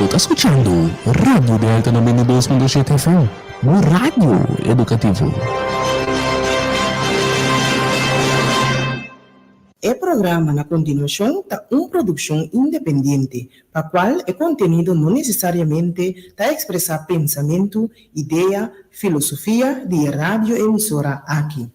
Bo ta skuchando Radio Delta 92.7 FM, bo radio edukativo. E programa na kontinuashon ta un produkshon independiente, pa kual e kontenido no nesesariamente ta ekspresá pensamentu, idea, filosofia di e radioemisora aki.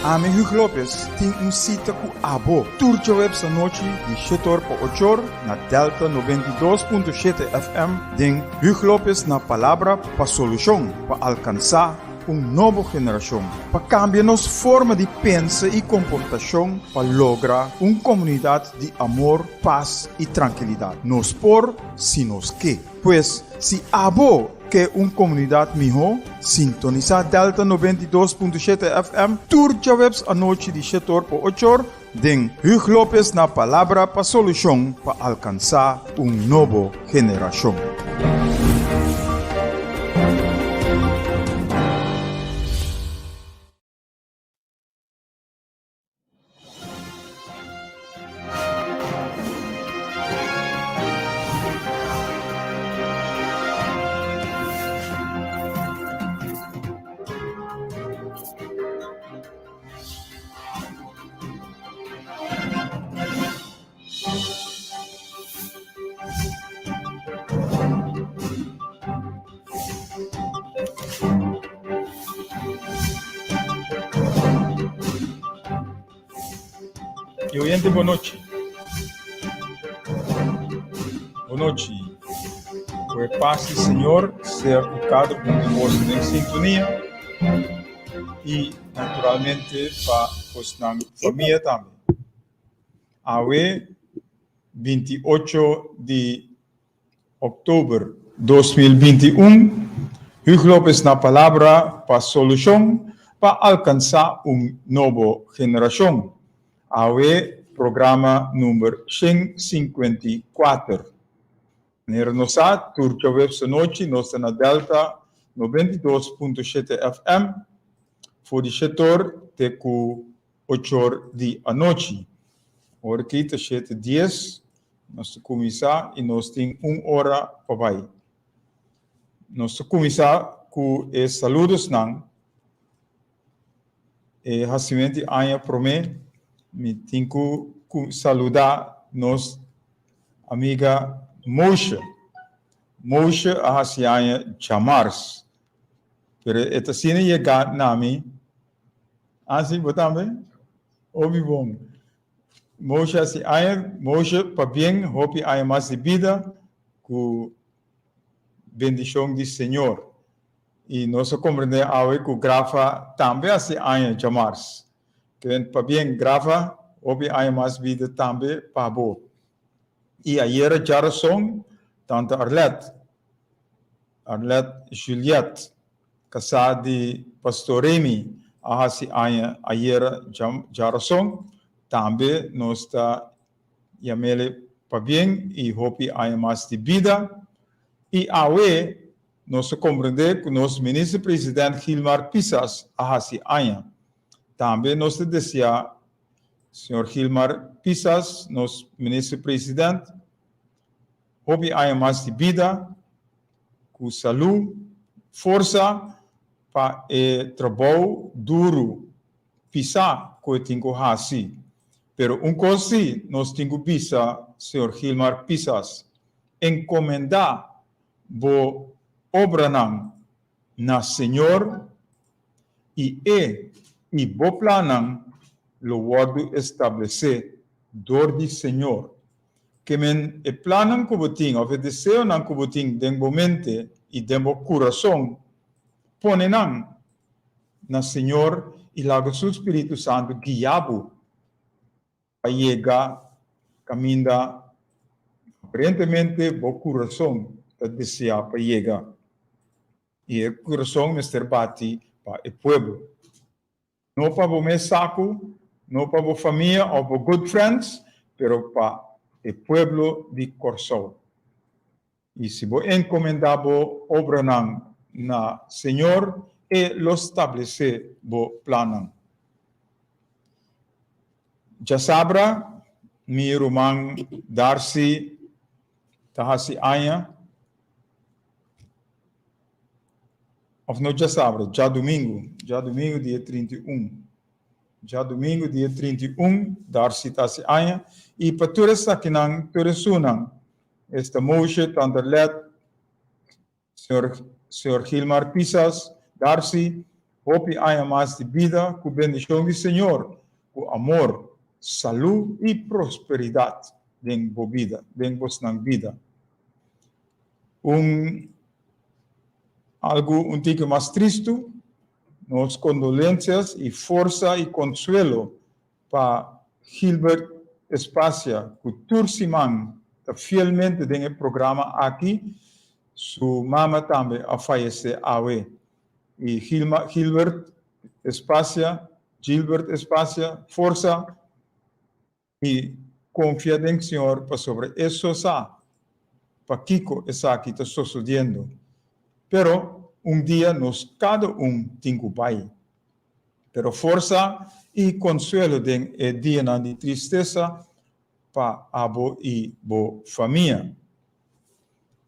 Ami Hugo Lopez tin un sita ku abo tur djaweps anochi di shete or pa ocho or na Delta 92.7 FM den Hugo Lopez na Palabra pa Solushon pa alkansá un nobo generashon pa kambia nos forma di pensa i komportashon pa logra un komunidat di amor, pas i trankilidat. Nos por si nos ke. Pues, si abo ke un komunidat mihó, sintonisá Delta 92.7 FM tur djaweps anochi di shete or pa ocho or den Huug Lopez na Palabra pa Solushon pa alkansá un nobo generashon. E oyente bon nochi. Bon nochi. Ku e pas di Señor sea ku kada un di boso den sintonia i naturalmente pa bosnan famia tambe. Awe 28 di Oktober 2021, Hugo Lopez na palabra pa solushon pa alkansá un nobo generashon. Awe programa number 154. Manera nos sa, tur djaweps anochi nos ta na Delta 92.7 FM for di shetor te ku ochor di anochi. Ora ki ta shete dies, nos ta kuminsá i nos tin un ora pa bai. Nos ta kuminsá ku e saludosnan. E hasimentu di aña promé, mi tin ku saludá nos amiga Moshe. Moshe a hasi aña djamars, pero e ta asina yegá na mi. Ah, sí, bo tambe? Hopi bon. Moshe hasi aña, Moshe pabien hopi aña mas di bida ku bendishon di Señor. I nos a komprendé awe ku Grafa tambe hasi aña djamars. Kren pabien Grafa, hopi aña mas bida tambe pa bo. I ayera djarason tanta Arlette, Arlette Juliette, Kasá di Pastor Remy a hasi aña ayera djarason. Tambe nos ta yam'ele pabien i hopi aña mas di bida. I awe nos ta komprendé ku nos Minister President Gilmar Pisas a hasi aña. Tambe nos ta deseá señor Gilmar Pisas, nos Minister President, hopi aña mas di bida. Ku salú, forsa pa e trabou duru pisá ku e tin ku hasi. Pero un kos sí nos tin ku bisa señor Gilmar Pisas, enkomendá bo obranan na Señor i e i bo plannan lo wòrdu establesé dor di Señor. Ke men e plannan ku bo tin òf e deseonan ku bo tin den bo mente i den bo kurason, pone nan na Señor i laga Su Spiritu Santu guia bo pa yega kaminda aparentemente bo kurason ta deseá pa yega. I e kurason mester bati pa e pueblo. No pa bo mes saku, no pa bo famia òf bo good friends, pero pa e pueblo di Kòrsou. I si bo enkomendá bo obranan na Señor, E lo stablesé bo plannan. Djasabra. Mi ruman Darcy ta hasi aña, òf no djasabra, djadumingu, djadumingu dia 31. Djadumingu dia 31 Darcy ta hasi aña i pa tur esakinan, tur esunnan, esta Moshe, Tante Let, Señor, Señor Gilmar Pisas, Darcy, hopi aña mas di bida ku bendishon di Señor, ku amor, salú i prosperidat den bo bida, den bosnan bida. Un algu un tiki mas tristu, nos kondolensias i forsa i konsuelo Pa Gilbert Espacia cu tur siman ta fielmente den e programa aki, su mama tambe a fayece awe. Y Gilma, Gilbert Espacia, Gilbert Espacia, forsa y confia den Señor pasobra e so sa pakico esaki ta sosodiendo. Pero un dia nos cada un tin cu bay. Pero forsa i konsuelo den e dianan di tristesa pa abo i bo famia.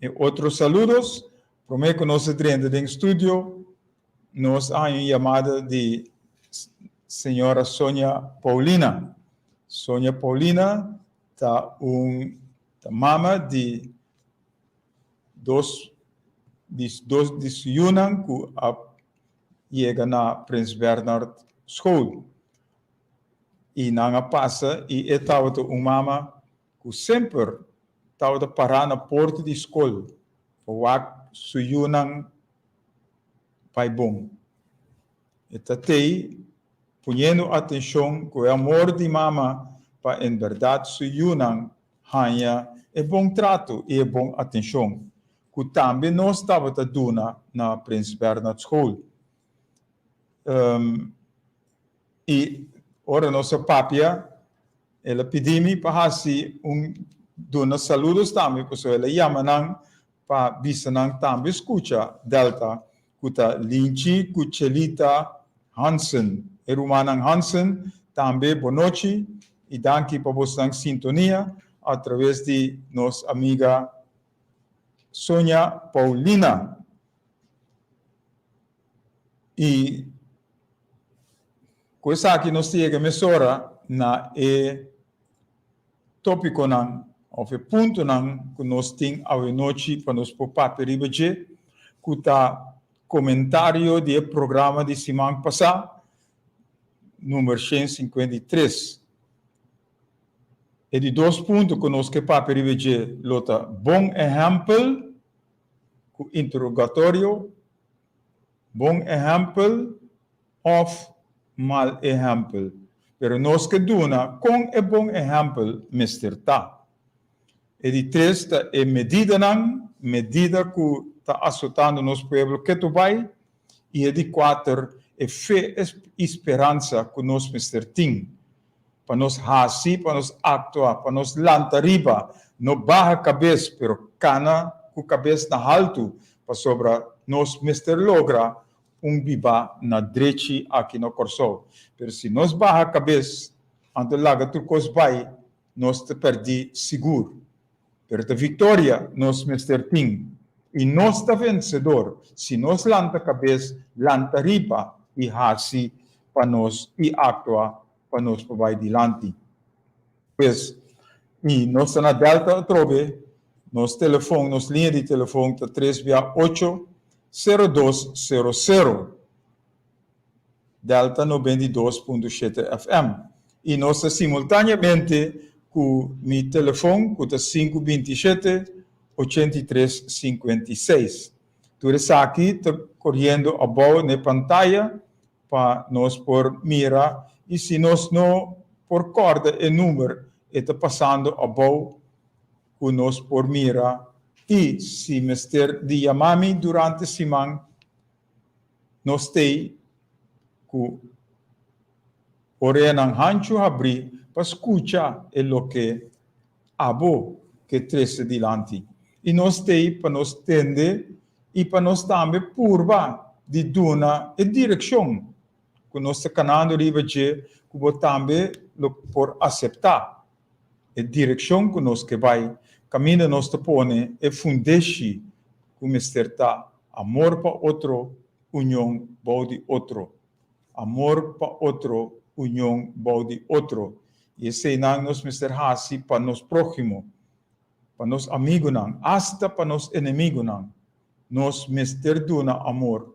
E otro saludos, Promé ku nos a drenta den studio, nos a haña un yamada di señora Sonia Paulina. Sonia Paulina ta un ta mama di dos di dos di su yunan ku a yega na Prins Bernhard School y nan a pasa y e tabata un mama cu semper tabata para na porta di scol pa wak su yunan bai bon. E ta tey poniendo atencion cu e amor di mama pa en berdad su yunan haña e bon trato y e bon atencion ku tambe nos tabata duna na Prins Bernhard School. I ora nos a papia, el a pidi mi pa hasi un duna saludos tambe, pasobra el a yama nan pa bisa nan tambe skucha Delta, ku ta Linchi ku Chelita Hansen. E rumannan Hansen tambe bonochi i danki pa bosnan sintonia atraves di nos amiga Sonia Paulina i ku esaki nos ta yega mesora na e tópikonan òf e puntonan ku nos tin awenochi pa nos por papia riba dje, ku ta komentario di e programa di siman pasá, number 153. E di dos punto ku nos ke papia riba dje lo ta bon ehèmpel ku interogatorio, bon ehèmpel òf mal ehèmpel. Pero nos ke duna kon e bon ehèmpel mester ta. E di tres ta e medidanan, medida ku ta asotando nos pueblo ketu bai. I e di kuater e fe i speransa ku nos mester tin. Pa nos hasi, pa nos aktua, pa nos lanta riba, no baha kabes, pero kana ku kabes na haltu, pasobra nos mester logra un biba na drechi aki na Kòrsou. Pero si nos baha kabes, anto laga tur kos bai, nos ta pèrdí sigur. Pero ta viktoria nos mester tin, i nos ta vensedor si nos lanta kabes, lanta riba i hasi pa nos i aktua pa nos por bai dilanti. Pues, i nos ta na Delta atrobe, nos telefon, nos liña di telefon ta tres bia ocho, sero dos, sero sero. Delta 92.7 FM. I nos ta simultaneamente ku mi telefon ku ta sinku 27, 83, 56. Tur esaki ta koriendo abou na e pantaya pa nos por mira i si nos no por kòrda e number e ta pasando abou ku nos por mira i si mester di yama mi durante siman nos tei ku oreanan hanchu habrí pa skucha e loke abo ke trese dilanti. I nos tei pa nos tende i pa nos tambe purba di duna e direkshon ku nos ta kanando riba dje ku bo tambe lo por aseptá. e direkshon ku nos ke bai, kaminda nos ta pone e fundeshi ku mester ta amor pa otro, union bou di otro. Amor pa otro, union bou di otro. I eseinan nos mester hasi pa nos próhimo, pa nos amigunan, asta pa nos enemigunan. Nos mester duna amor.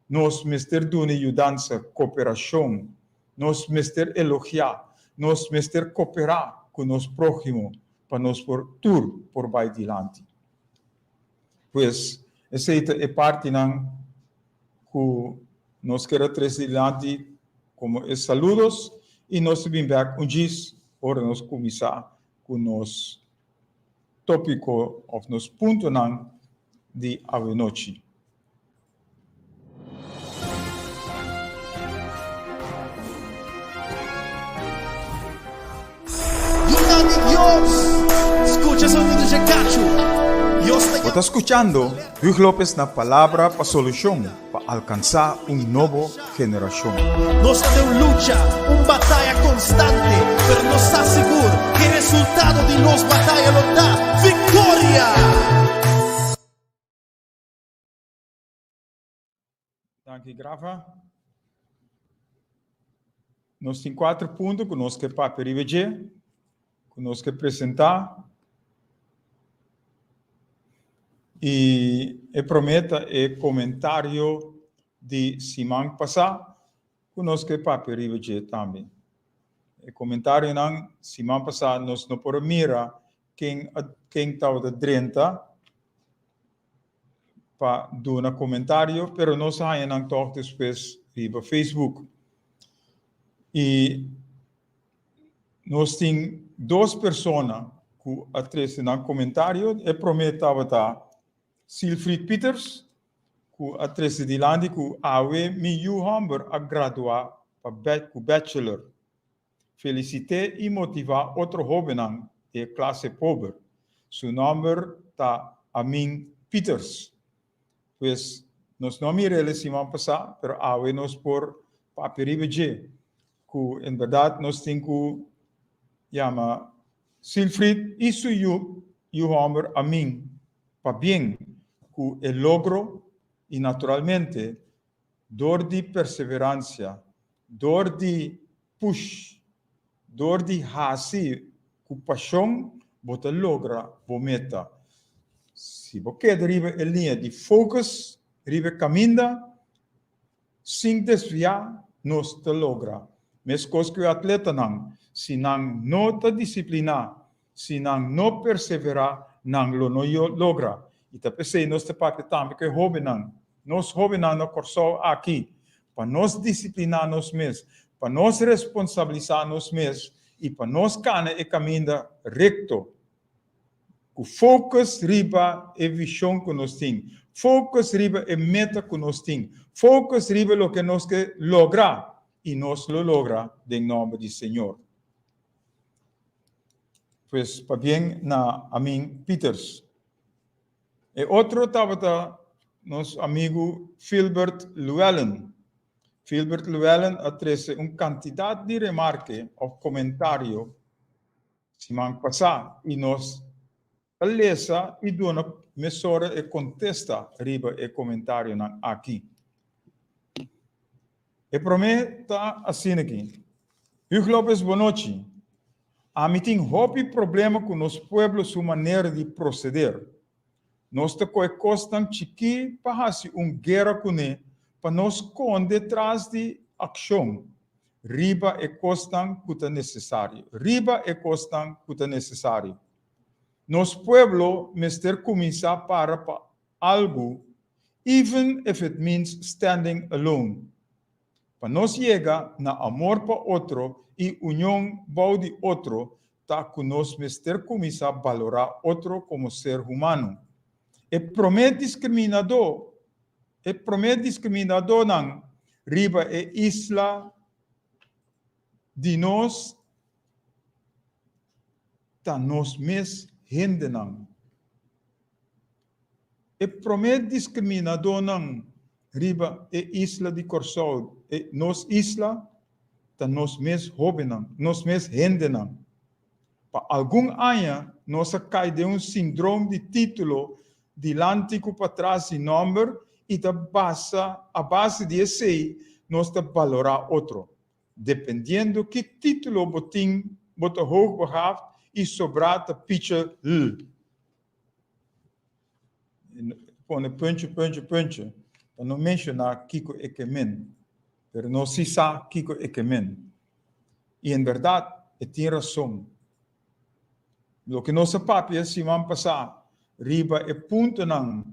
Nos mester duna yudansa, koperashon. Nos mester elogiá. Nos mester koperá ku nos próhimo pa nos por tur por bai dilanti. Pues, esei ta e partinan ku nos ker a trese dilanti komo e saludos i nos ta bin bèk un djis ora nos kuminsá ku nos tópiko òf nos puntonan di awenochi. Bo ta skuchando Hugh Lopez na Palabra pa Solushon pa alkansá un nobo generashon. Nos ta den un lucha, un bataya konstante, pero nos sa sigur ku e resultado di nos bataya lo ta viktoria! Danki, Grafa. Nos tin kuater punto ku nos ke papia riba dje, ku nos ke presentá. I e promé ta e komentario di siman pasá ku nos ke papia riba dje tambe. E komentarionan siman pasá nos no por a mira ken a ken tabata drenta pa duna komentario, pero nos a haña nan tòg despues riba Facebook. I nos tin dos persona ku a trese nan komentario. E promé tabata Silfried Pieters, ku a trese dilanti ku awe mi yu hòmber a graduá pa ku bachelor. Felicité i motivá otro hóbennan di e klase pober. Su nòmber ta Amin Pieters. Pues, nos no a mira el e siman pasá, pero awe nos por papia riba dje, ku en bèrdat nos tin ku yama Silfried i su yu, yu hòmber Amin, pabien ku e logro i naturalmente dor di perseveransia, dor di push, dor di hasi ku pashon bo ta logra bo meta. Si bo keda riba e liña di focus riba e kaminda sin desviá nos ta logra. Meskos ku e atletanan, si nan no ta disipliná, si nan no perseverá nan lo no logra. I ta p'esei nos ta papia tambe ku e hóbennan. Nos hóbennan na Kòrsou aki, pa nos disipliná nos mes, pa nos responsabilisá nos mes i pa nos kana e kaminda rekto, ku focus riba e vishon ku nos tin, focus riba e meta ku nos tin, focus riba loke nos ke logra i nos lo logra den nòmber di Señor. Pues pabien na Amin Pieters. E otro tabata nos amigu Philbert Llewellyn. Philbert Llewellyn a trese un kantidat di remarke òf komentario siman pasá i nos ta lesa i duna mesora e kontesta riba e komentarionan aki. E promé ta asina aki, Hugh Lopez bonochi. Ami tin hopi problema ku nos pueblo su manera di proseder. Nos ta kohe kosnan chikí pa hasi un guera kuné pa nos skonde tras di akshon riba e kosnan ku ta nesesario, riba e kosnan ku ta nesesario. Nos pueblo mester kuminsá para pa algu even if it means standing alone. Pa nos yega na amor pa otro i union bou di otro ta ku nos mester kuminsá balorá otro komo ser humano. E promé diskriminadó e promé diskriminadónan riba e isla di nos ta nos mes hendenan. E promé diskriminadónan riba e isla di Kòrsou, e nos isla, ta nos mes hóbennan, nos mes hendenan. Pa algun aña nos a kai den un sindroom di título dilanti ku patras di nòmber i ta basa a base di esei nos ta balorá otro. Dependiendo ki título bo tin bo ta hoogbegaafd i sobrá ta picha l. Pone puntje puntje puntje pa no menshoná kiko e ke men. Pero nos si sa kiko e ke men. I en bèrdat e tin rason. Loke nos a papia siman pasá riba e puntonan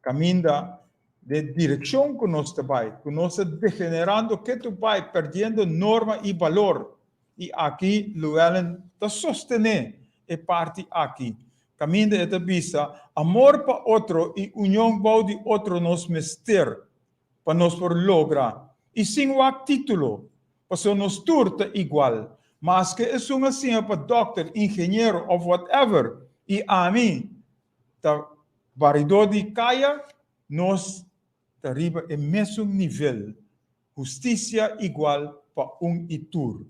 kaminda den direkshon ku nos ta bai, ku nos ta degenerando ketu bai, perdiendo norma i balor. I aki Llewellyn ta sostené e parti aki, kaminda e ta bisa, Amor pa otro i union bou di otro nos mester pa nos por logra, i sin wak título, pasobra nos tur ta igual, maske esun a siña pa dòkter, ingeniero òf whatever, i ami ta baridó di kaya, nos ta riba e mesun nivel, hustisia igual pa un i tur.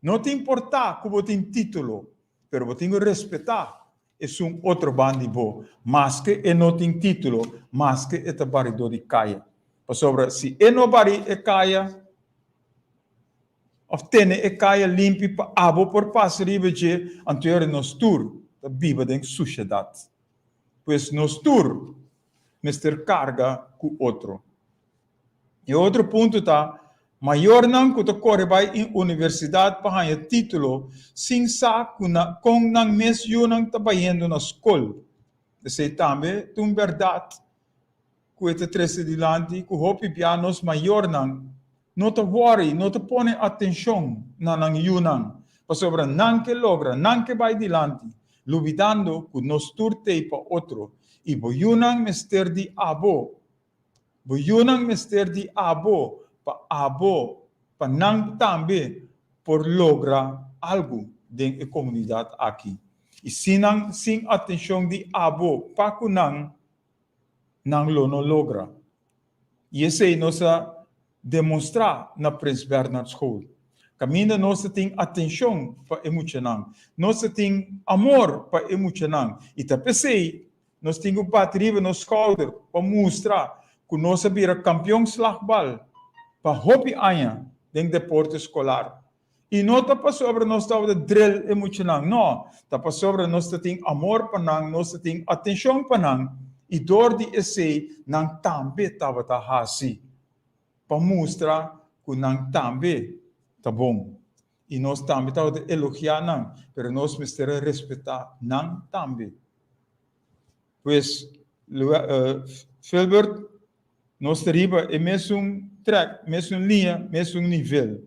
No ta importá ku bo tin título, pero bo tin ku respetá esun otro ban di bo, maske e no tin título, maske e ta baridó di kaya. Pasobra si e no bari e kaya òf tene e kaya limpi pa abo por pasa riba dje, anto yora nos tur ta biba den sushedat. Pues nos tur mester karga ku otro. E otro punto ta, mayornan ku ta kore bai universidat pa haña título sin sa ku na kon nan mes yunan ta bayendo na skol. Esei tambe ta un bèrdat ku e ta trese dilanti ku hopi bia nos mayornan no ta wòri, no ta pone atenshon na nan yunan, pasobra nan ke logra, nan ke bai dilanti, lubidando ku nos tur t'ei pa otro i bo yunan mester di abo. Bo yunan mester di abo pa abo pa nan tambe por logra algu den e komunidat aki. I si nan sin atenshon di abo pa ku nan, nan lo no logra. I esei nos a demostrá na Prins Bernhard School. Kaminda nos ta tin atenshon pa e muchanan. Nos ta tin amor pa e muchanan. I ta p'esei Nos tin ku bati riba nos skouder pa mustra ku nos a bira kampion slagbal pa hopi aña den deporte skolar. I no ta pasobra nos tabata drel e muchanan, no, ta pasobra nos ta tin amor pa nan, nos ta tin atenshon pa nan, i dor di esei nan tambe tabata hasi pa mustra ku nan tambe ta bon. I nos tambe tabata elogiá nan, pero nos mester a respetá nan tambe. Pues, Philbert, nos ta riba e mesun trek, mesun liña, mesun nivel.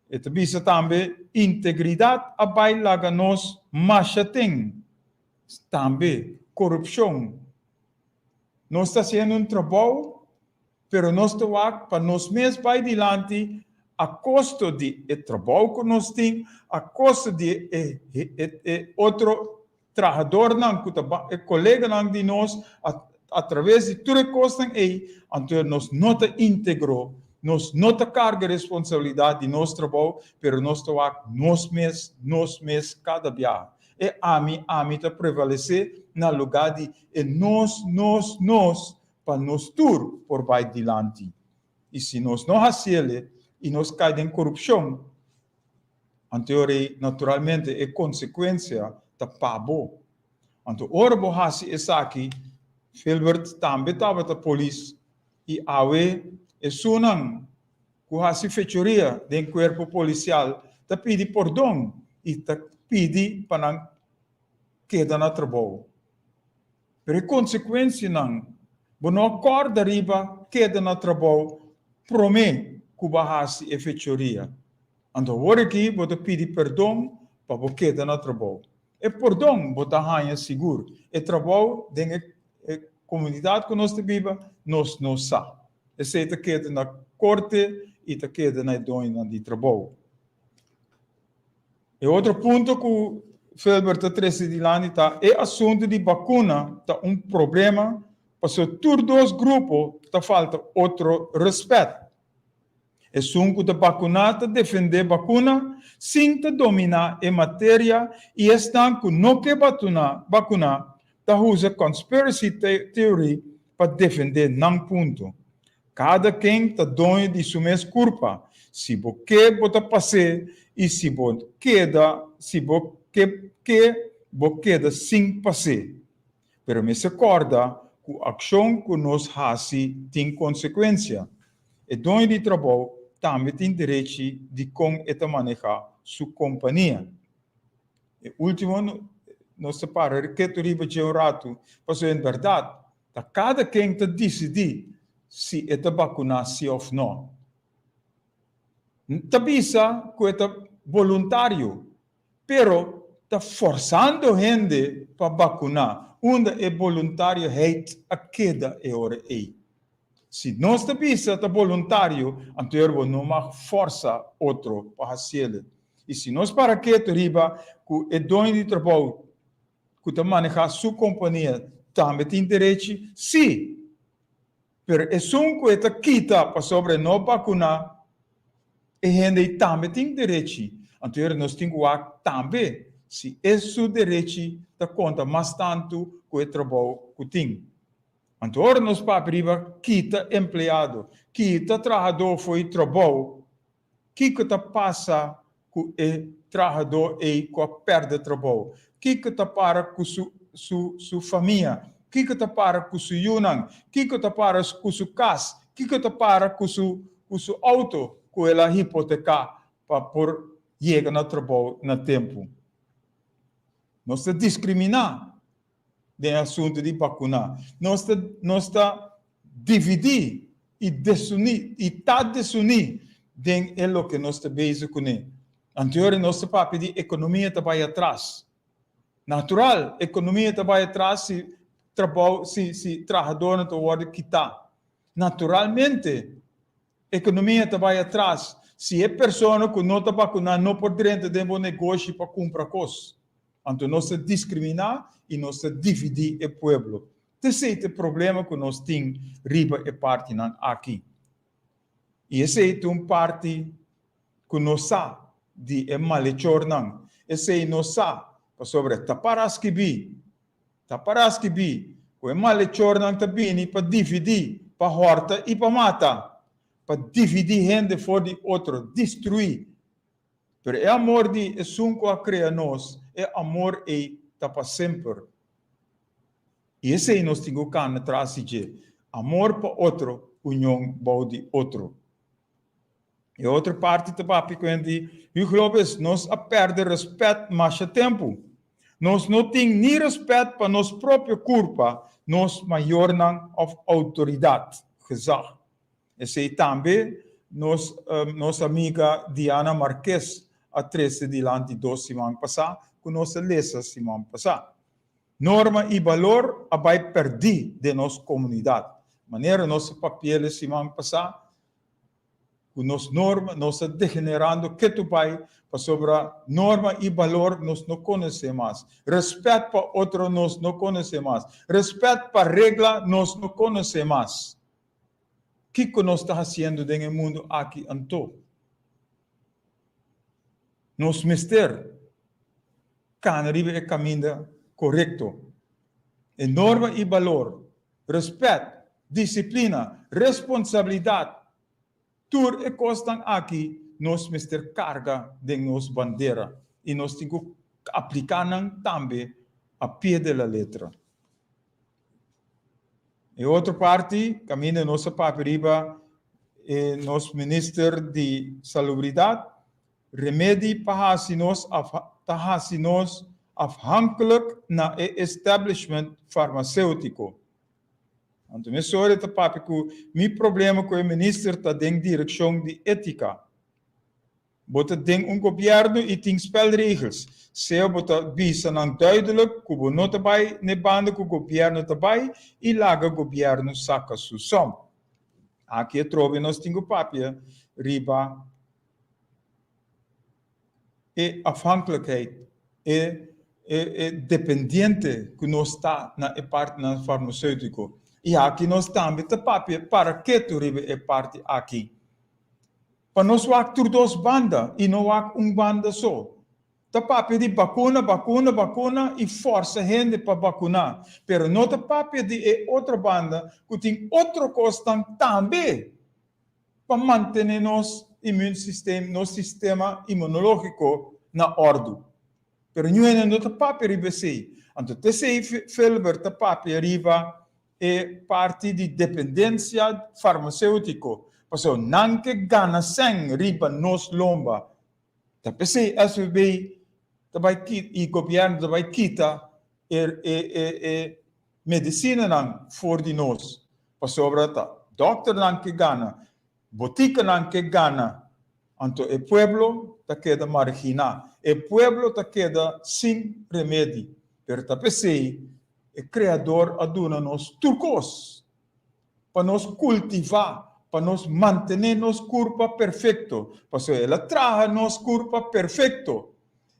E ta bisa tambe, integridat a bai laga nos masha ten. Tambe, korupshon. Nos ta hasiendo un trabou, pero nos ta wak pa nos mes bai dilanti a kosto di e trabou ku nos tin, a kosto di e e otro trahadornan ku ta ba e koleganan di nos a atraves di tur e kosnan ei, anto nos no ta íntegro, nos no ta karga responsabilidat di nos trabou, pero nos ta wak nos mes, nos mes kada biaha. E ami, ami ta prevalesé na lugá di e nos, nos, nos, pa nos tur por bai dilanti. I si nos no hasiele i nos kai den korupshon, Anto e rei, naturalmente e konsekuensia ta pa bo. Anto ora bo hasi esaki, Philbert tambe tabata polis i awe esunnan ku hasi fechoria den kuerpo polisial ta pidi pordon i ta pidi pa nan keda na trabou. Pero e konsekuensianan, bo no a kòrda riba keda na trabou promé ku bo a hasi e fechoria. Anto awor aki bo ta pidi perdon pa bo keda na trabou. E pordon bo ta haña sigur. E trabou den e komunidat ku nos ta biba, nos no sa. Esei ta keda na korte i ta keda na e doñonan di trabou. E otro punto ku Philbert ta trese dilanti ta e asuntu di bakuna ta un problema pasobra tur dos grupo ta falta otro rèspèt. Esun ku ta bakuná ta defendé bakuna sin ta dominá e materia i esnan ku no ke bakuná ta usa conspiracy theory pa defendé nan punto. Kada ken ta doño di su mes kurpa, si bo ke bo ta pas'é i si bo keda si bo ke ke bo keda sin pas'é. Pero mester kòrda ku akshon ku nos hasi tin konsekuensia. E doño di trabou tambe tin derechi di kon e ta manehá su kompania. E último nos ta para ketu riba dje un ratu, pasobra en bèrdat ta kada ken ta disidí si e ta bakuná sí òf nò. Ta bisa ku e ta boluntario, pero ta forsando hende pa bakuná, unda e boluntarioheid a keda e ora ei? Si nos ta bisa ta boluntario, anto er bo no mag forsa otro pa hasiele. I si nos para ketu riba ku e doño di trabou ku ta manehá su kompania tambe tin derechi, sí! Pero esun ku e ta kita pasobra e no bakuná, e hende ei tambe tin derechi. Anto er nos tin ku wak tambe si e su derechi ta konta mas tantu ku e trabou ku tin. Anto ora nos papia riba kita empleado, kita trahadó fo'i trabou, kiko ta pasa ku e trahadó ei ku a pèrdè trabou? Kiko ta para ku su su su famia? Kiko ta para ku su yunan? Kiko ta para ku su kas? Kiko ta para ku su ku su outo ku el a hipoteká pa por yega na trabou na tempu? Nos ta diskriminá den e asuntu di bakuná. Nos ta nos ta dividí i desuní i ta desuní den e loke nos ta bezig kuné. Anterior nos ta papia di ekonomia ta bai atras. Natural, ekonomia ta bai atras si trabou si si trahadornan ta wòrdu kitá. Naturalmente ekonomia ta bai atras si e persona ku no ta bakuná no por drenta den bo negoshi pa kumpra kos. Anto nos ta diskriminá i nos ta dividí e pueblo. T'esei ta e problema ku nos tin riba e partinan aki. I esei ta un parti ku nos sa di e malechornan. Esei nos sa pasobra ta para skibí, ta para skibí ku e malechornan ta bini pa dividí, pa hòrta i pa mata, pa dividí hende for di otro, destruí. Pero e amor di Esun ku a krea nos, e amor ei ta pa semper. I esei nos tin ku kana tras di dje, amor pa otro, union bou di otro. E otro parti ta papia ku hende di Huglobes, nos a pèrdè rèspèt masha tempu. Nos no tin ni rèspèt pa nos propio kurpa, nos mayornan òf outoridat, gezag. Esei tambe nos nos amiga Diana Marquez a trese dilanti dos siman pasá ku nos a lesa siman pasá. Norma i balor a bai pèrdí den nos komunidat. Manera nos a papi'el e siman pasá, ku nos norma nos ta degenerando ketu bai pasobra norma i balor nos no konosé mas. Rèspèt pa otro nos no konosé mas. Rèspèt pa regla nos no konosé mas. Kiko nos ta hasiendo den e mundu aki anto? Nos mester kana riba e kaminda korekto. E norma i balor, respèt, disiplina, responsabilidat, tur e kosnan aki nos mester karga den nos bandera i nos tin ku apliká nan tambe a pie de la letra. E otro parti, kaminda nos a papia riba e nos minister di Salubridat, remedi pa hasi nos ta hasi nos afhankelijk na e establishment farmaseutiko. Anto mesora e ta papia ku mi problema ku e minister ta den direkshon di etika. Bo ta den un gobièrnu i tin spelregels. Sea bo ta bisa nan duidelijk ku bo no ta bai n'e banda ku gobièrnu ta bai i laga gobièrnu saka su som. Aki atrobe nos tin ku papia riba e afhankelijkheid, e e dependiente ku nos ta na e partinan farmaseutiko. I aki nos tambe ta papia para ketu riba e parti aki. Pa nos wak tur dos banda i no wak un banda so. Ta papia di bakuna, bakuna, bakuna i forsa hende pa bakuná, pero no ta papia di e otro banda ku tin otro kosnan tambe pa mantené nos immuunsysteem, nos sistema imunológiko na òrdu. Pero niun hende no ta papia riba esei. Anto t'esei Philbert ta papia riba e parti di dependensia farmaséutiko, pasobra nan ke gana sèn riba nos lomba. Ta p'esei SVB ta bai kita i gobièrnu ta bai kita e e e e medisinanan for di nos, pasobra ta dòkternan ke gana, botikanan ke gana, anto e pueblo ta keda marginá, e pueblo ta keda sin remedi. Pero ta p'esei e Kreador a duna nos tur kos. pa nos kultivá, pa nos mantené nos kurpa perfekto, pasobra el a traha nos kurpa perfekto.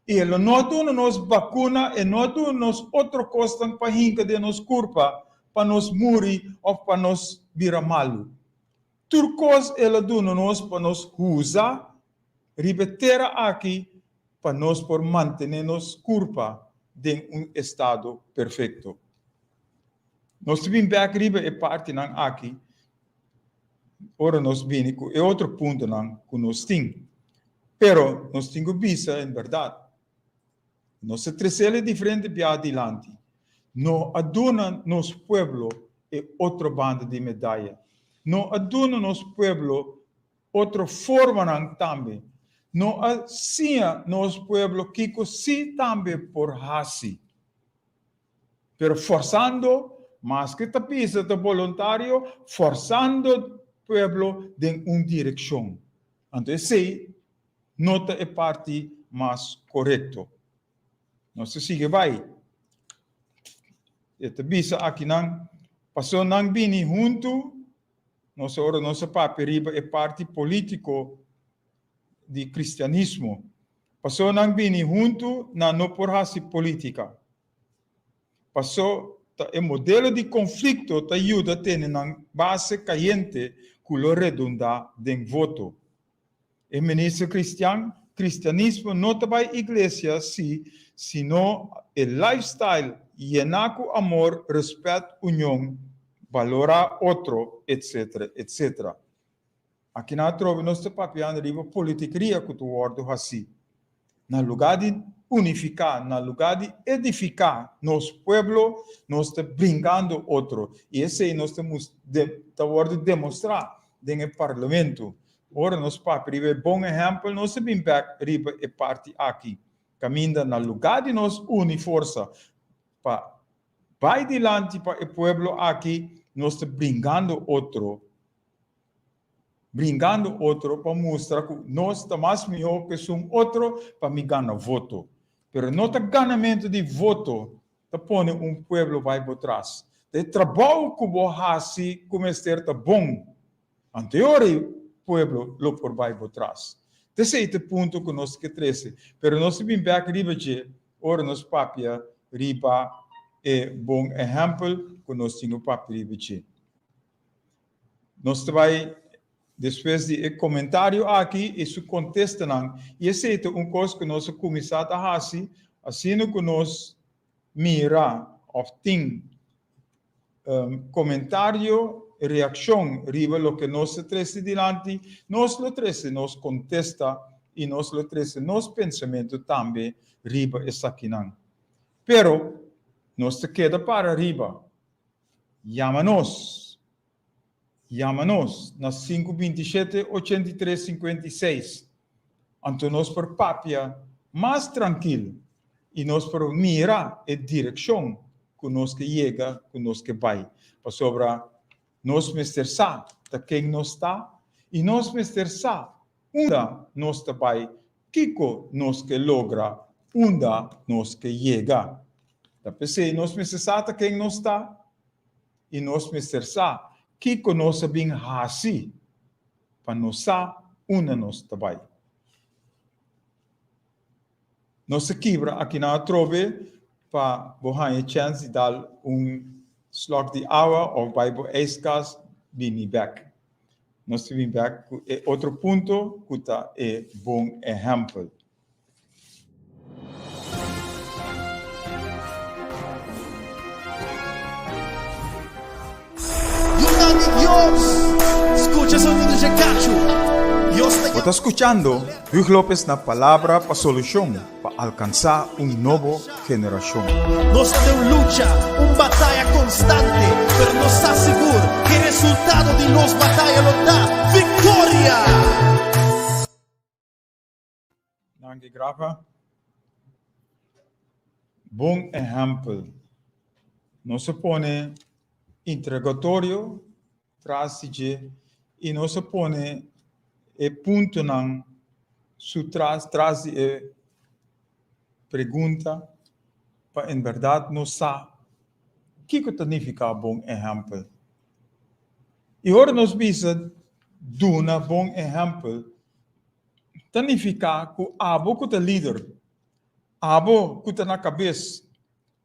I el no a duna nos bakuna, e no a duna nos otro kosnan pa hinka den nos kurpa pa nos muri òf pa nos bira malu. Tur kos el a duna nos pa nos usa riba e tera aki pa nos por mantené nos kurpa den un estado perfekto. Nos ta bin bek riba e partinan aki ora nos bini ku e otro puntonan ku nos tin. Pero nos tin ku bisa en bèrdat, nos a tresel e diferente bia dilanti. No a duna nos pueblo e otro banda di medaya. No a duna nos pueblo otro formanan tambe. No a siña nos pueblo kiko si tambe por hasi. Pero forzando, maske ta bisa ta boluntario, forzando pueblo den un direccion. Anto esey no ta e parti mas corecto. Nos ta sigui bay. E ta bisa akinan, paso nan bini hunto, nos ora nos a papia riba e parti politico di cristianismo. Paso nan bini hunto, nan no por haci politica. Paso ta e modelo di konflikto ta yuda tene nan base kayente ku lo redundá den voto. E minister kristian, Kristianismo no ta bai iglesia si, sino e lifestyle yená ku amor, rèspèt, union, balorá otro, etc. Etc. Akinan atrobe nos ta papiando riba politikeria ku ta wòrdu hasí. Na lugá di unifiká, na lugá di edifiká nos pueblo, nos ta brinkando otro. I esei nos ta ta wòrdu demostrá den e parlamento. Ora nos papia riba e bon ehèmpel, nos ta bin bèk riba e parti aki, kaminda na lugá di nos uni forsa pa bai dilanti pa e pueblo aki, nos ta brinkando otro. Bringando otro pa mustra ku nos ta mas mihó ku esun otro pa mi gana voto. Pero no ta ganamentu di voto ta pone un pueblo bai bo tras. Ta e trabou ku bo hasi ku mester ta bon. Anto e ora ei pueblo lo por bai bo tras. Ta esei ta e punto ku nos ke trese. Pero nos ta bin bèk riba dje ora nos papia riba e bon ehèmpel ku nos tin ku papia riba dje. Nos ta bai despues di e komentario aki i su kontestanan, i esei ta un kos ku nos a kuminsá ta hasi asina ku nos mira òf tin komentario, reakshon riba loke nos ta trese dilanti, nos lo trese nos kontesta i nos lo trese nos pensamentu tambe riba esakinan. Pero nos ta keda para riba Yama nos. Yama nos na sinku bintishete ochentitres sinkuentiseis. Anto nos por papia mas trankil i nos por mira e direkshon ku nos ke yega, ku nos ke bai. Pasobra nos mester sa ta ken nos ta i nos mester sa unda nos ta bai, kiko nos ke logra, unda nos ke yega. Ta p'esei nos mester sa ta ken nos ta i nos mester sa kiko nos a bin hasi pa nos sa unda nos ta bai. Nos ta kibra akinan atrobe pa bo haña chèns di dal un slòk di awa òf bai bo ijskas bini bèk. Nos ta bin bek ku e otro punto ku ta e bon ehèmpel. Yunan di Dios, skucha sonido dje kachu. Dios ta Bo ta skuchando Huug Lopez na Palabra pa Solushon pa alkansá un nobo generashon. Nos ta den un lucha, un bataya konstante, pero nos sa sigur ku e resultado di nos bataya lo ta viktoria! Danki Grafa. Bon ehèmpel. Nos a pone interogatorio tras di dje i nos a pone e puntonan su tras, tras di e pregunta pa en bèrdat nos sa kiko ta nifiká bon ehèmpel. I ora nos bisa duna bon ehèmpel, ta nifiká ku abo ku ta lider, abo ku ta na kabes,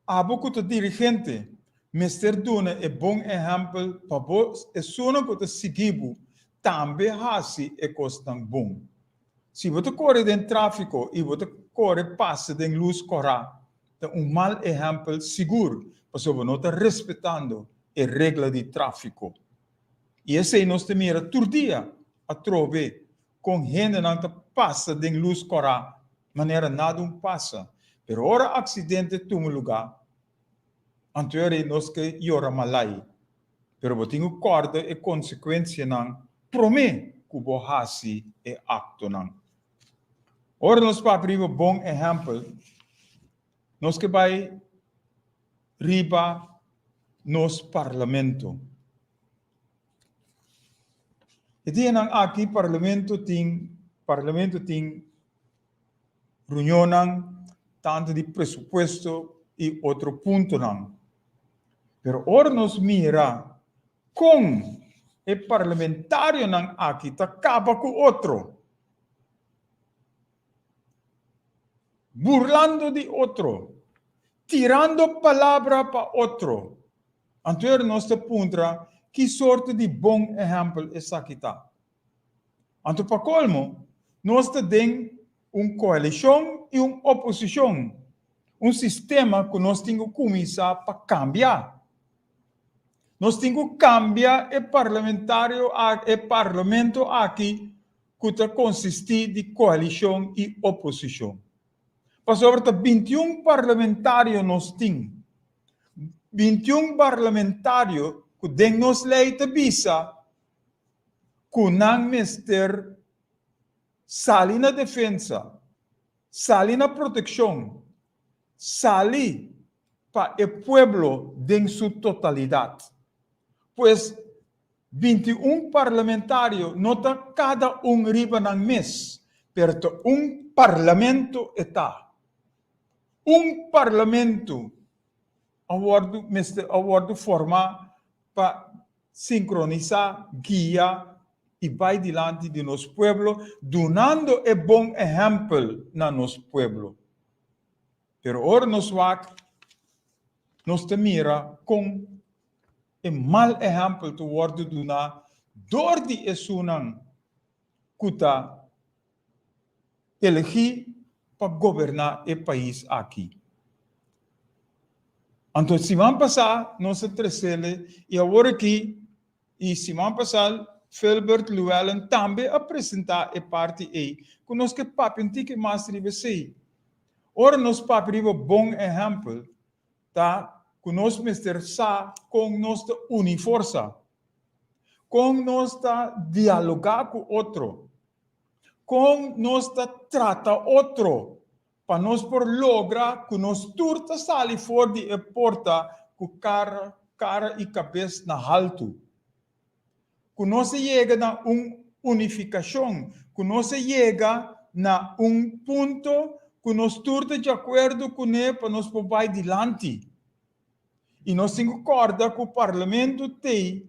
abo ku ta dirigente, mester duna e bon ehèmpel pa bo esunnan ku ta sigui bo tambe hasi e kosnan bon. Si bo ta kore den tráfiko i bo ta kore pasa den lus kòrá, ta un mal ehèmpel sigur pasobra bo no ta respetando e regla di tráfiko. I esei nos ta mira tur dia atrobe kon hendenan ta pasa den lus kòrá manera nada un pasa. Pero ora aksidente tuma lugá, anto e rei nos ke yora malai. Pero bo tin ku kòrda e konsekuensianan promé ku bo hasi e aktonan. Ora nos papia riba bon ehèmpel, nos ke bai riba nos parlamento. E dianan aki parlamento tin parlamento tin reunionnan tantu di presupuesto i otro puntonan. Pero ora nos mira kon e parlamentarionan aki ta kaba ku otro, burlando di otro, tirando palabra pa otro, Anto nos ta puntra ki sorto di bon ehèmpel esaki ta. Anto pa kolmo, nos ta den un koalishon i un oposishon, un sistema ku nos tin ku kuminsá pa kambia. Nos tin ku kambia e parlamentario e parlamento aki ku ta konsistí di koalishon i oposishon. Pasobra ta 21 parlamentario nos tin. 21 parlamentario ku den nos lei ta bisa ku nan mester sali na defensa, sali na protekshon, sali pa e pueblo den su totalidat. Pues 21 parlamentario no ta kada un riba nan mes, pero ta un parlamento e ta. Un parlamento a wòrdu mester a wòrdu formá pa sinkronisá, guia i bai dilanti di nos pueblo, dunando e bon ehèmpel na nos pueblo. Pero ora nos wak, nos ta mira kon e mal ehèmpel ta wòrdu duná dor di esunnan ku ta elegí pa goberná e pais aki. Anto siman pasá nos a tresele i awor aki i siman pasá Philbert Llewellyn tambe a presentá e parti ei ku nos ke papia un tiki mas riba esei. Ora nos papia riba bon ehèmpel ta ku nos mester sa kon nos ta uni forsa, kon nos ta dialogá ku otro, Kon nos ta trata otro pa nos por logra ku nos tur ta sali for di e porta ku kara kara i kabes na haltu? Ku nos a yega na un unifikashon, ku nos a yega na un punto ku nos tur ta djakuerdo kuné pa nos por bai dilanti. I nos tin ku kòrda ku parlamento t'ei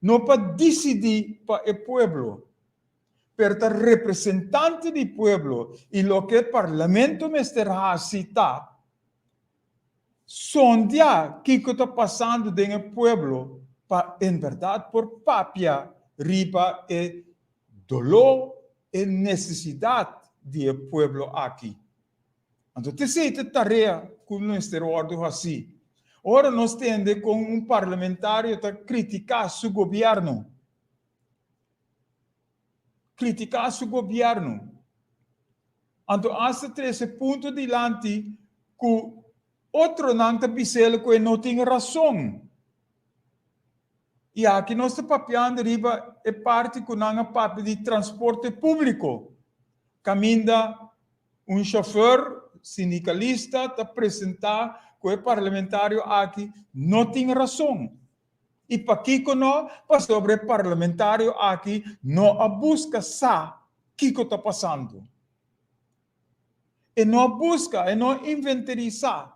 no pa disidí pa e pueblo, pero ta representante di pueblo i loke parlamento mester hasi ta sondia kiko ta pasando den e pueblo pa en bèrdat por papia. riba e doló, e nesesidat di e pueblo aki. Anto t'esei ta tarea ku mester wòrdu hasí. Ora nos tende kon un parlamentario ta kritiká su gobièrnu, kritiká su gobièrnu, anto asta trese punto dilanti ku otronan ta bis'el ku e no tin rason. I aki nos ta papiando riba e parti ku nan a papia di transporte públiko, kaminda un shofèr sindikalista ta presentá ku e parlamentario aki no tin rason. I pakiko no? Pasobra e parlamentario aki no a buska sa kiko ta pasando. E no a buska, e no a inventerisá,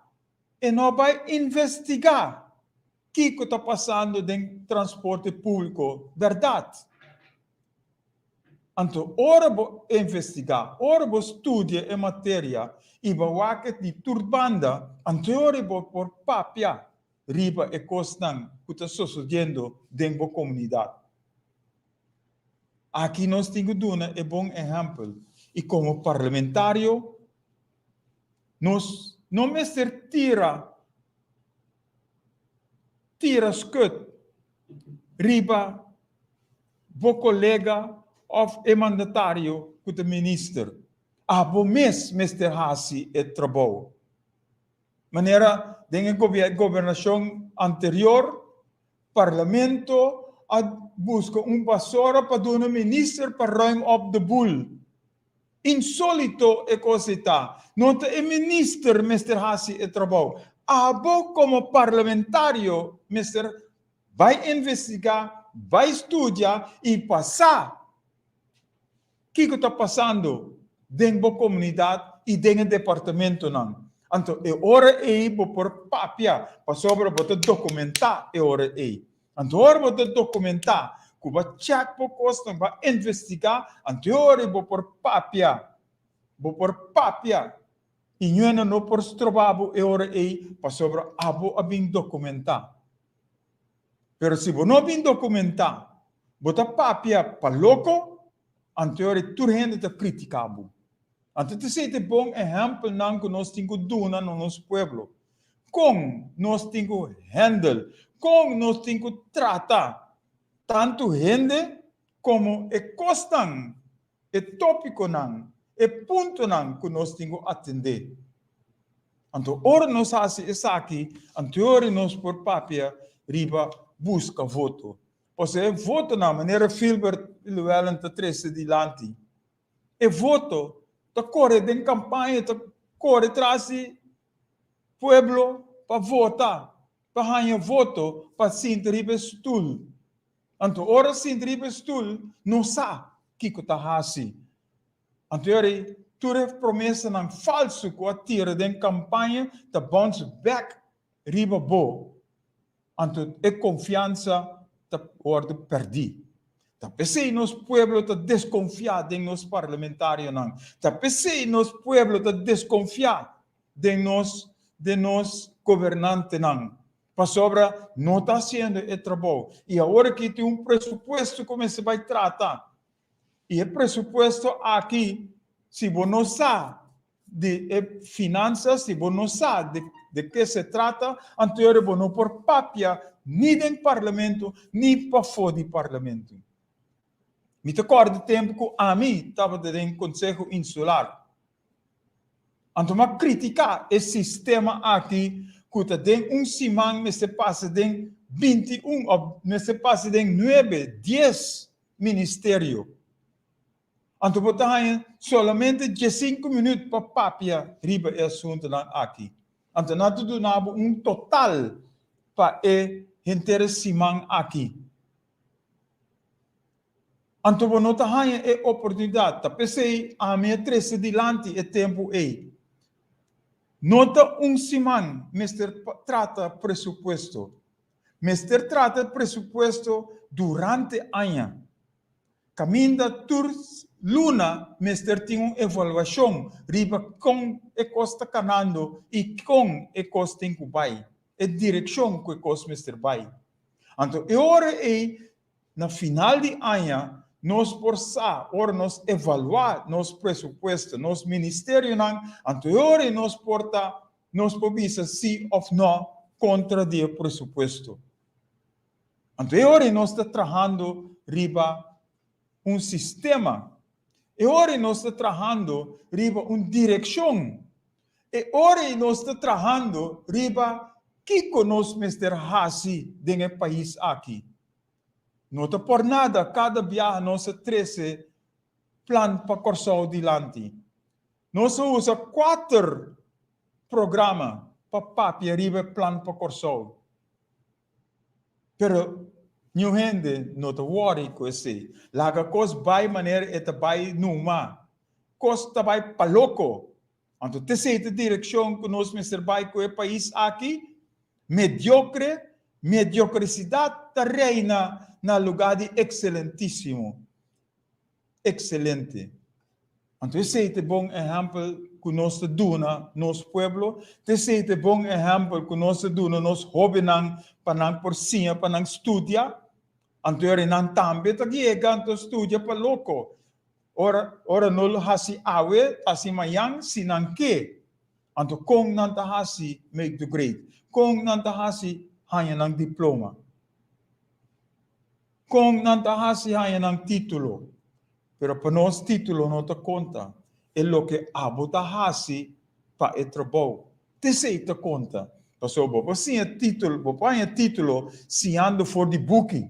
e no a bai investigá kiko ta pasando den transporte públiko bèrdat. Anto ora bo investigá, ora bo studia e materia i bo wak e di tur banda, anto e ora bo por papia riba e kosnan ku ta sosodiendo den bo komunidat. Aki nos tin ku duna e bon ehèmpel i komo parlamentario nos no mester tira tira skut riba bo kolega òf e mandatario ku ta minister. Abo mes mester hasi e trabou. Manera den e gobernashon anterior, Parlamento a buska un basora pa duna minister pa ruim op de boel. Insolito e kos ei ta. No ta e minister mester hasi e trabou. Abo komo parlamentario mester bai investigá, bai studia i pa sa kiko ta pasando den bo komunidat i den e departamentonan. Anto e ora ei bo por papia pasobra bo ta dokumentá e ora ei. Anto ora bo ta dokumentá ku bo a chèk bo kosnan, bo a investigá, anto e ora ei bo por papia, bo por papia i ñuena no por stroba bo e ora ei pasobra abo a bin dokumentá. Pero si bo no bin dokumentá, bo ta papia pa loko, anto e ora ei tur hende ta kritiká bo. Anto t'esei ta e bon ehèmpelnan ku nos tin ku duna na nos pueblo. Kon nos tin ku hèndel, kon nos tin ku trata tantu hende komo e kosnan, e tópikonan, e puntonan ku nos tin ku atendé. Anto ora nos hasi esaki, anto e ora nos por papia riba buska voto. Pasobra e votonan, manera Philbert Llewellyn ta trese dilanti, E voto ta kore den kampaña, ta kore tras di pueblo pa vota, pa haña voto pa sinta riba e stul. Anto ora sinta riba e stul no sa kiko ta hasi. Anto e ora tur e promesanan falsu ku a tira den kampaña ta bounce back riba bo. Anto e konfiansa ta wòrdu pèrdí. Ta p'esei nos pueblo ta deskonfiá den nos parlamentarionan. Ta p'esei nos pueblo ta deskonfiá den nos den nos gobernantenan. Pasobra no ta hasiendo e trabou. I awor aki tin un presupuesto ku mester bai trata. I e presupuesto aki, si bo no sa di e finanzas, si bo no sa de de ke se trata, anto ora bo no por papia ni den parlamento ni pafó di parlamento. Mi ta kòrda tempu ku ami tabata den Konseho Insular. Anto mi a kritiká e sistema aki ku ta den un siman mester pasa den 21 òf mester pasa den nuebe, dies ministerio. Anto bo ta haña solamente diesinku minüt pa papia riba e asuntunan aki. Anto nan ta duna bo un total pa e henter e siman aki. Anto bo no ta haña e oportunidat. Ta p'esei ami a trese dilanti e tempu ei. No ta un siman mester trata presupuesto. Mester trata presupuesto durante aña. Kaminda tur luna mester tin un evaluashon riba kon e kos ta kanando i kon e kos tin ku bai, e direkshon ku e kos mester bai. Anto e ora ei na final di aña nos por sa ora nos evaluá nos presupuesto, nos ministerionan, anto e ora ei nos por ta, nos por bisa sí òf nò kontra di e presupuesto. Anto e ora ei nos ta trahando riba un sistema. E ora ei nos ta trahando riba un direkshon. E ora ei nos ta trahando riba kiko nos mester hasi den e pais aki. No ta por nada kada biaha nos a trese Plan pa Kòrsou dilanti. Nos a usa kuater programa pa papia riba e Plan pa Kòrsou. Pero niun hende no ta wòri ku esei. Laga kos bai manera e ta bai numa. Kos ta bai pa loko. Anto t'esei ta direkshon ku nos mester bai ku e pais aki? Mediokre, mediokresidat ta reina na lugá di ekselentísimo. Excelente. Anto esei ta e bon ehèmpel ku nos ta duna nos pueblo, ta esei ta e bon ehèmpel ku nos ta duna nos hóbennan pa nan por siña, pa nan studia. Anto ora nan tambe ta yega anto studia pa loko. Ora ora no lo hasi awe, ta hasi mañan si nan ke. Anto kon nan ta hasi make the grade? Kon nan ta hasi haña nan diploma? Kon nan ta hasi haña nan título? Pero pa nos título no ta konta, e loke abo ta hasi pa e trabou. T'esei ta konta. Pasobra bo por siña título, bo por haña título siñando for di buki.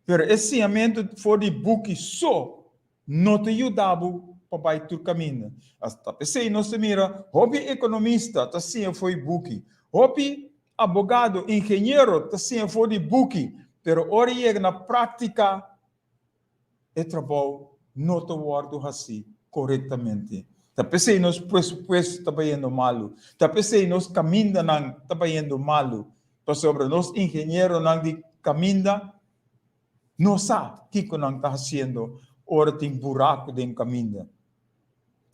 Pero e siñamentu for di buki so no ta yuda bo pa bai tur kaminda. Ta p'esei nos ta mira hopi ekonomista ta siña for di buki, hopi abogado, ingeniero ta siña for di buki, pero ora yega na práktika e trabou no ta wòrdu hasí korektamente. Ta p'esei nos presupuesto ta bayendo malu, ta p'esei nos kamindanan ta bayendo malu, pasobra nos ingenieronan di kaminda No sa kiko nan ta hasiendo ora tin buraku den kaminda.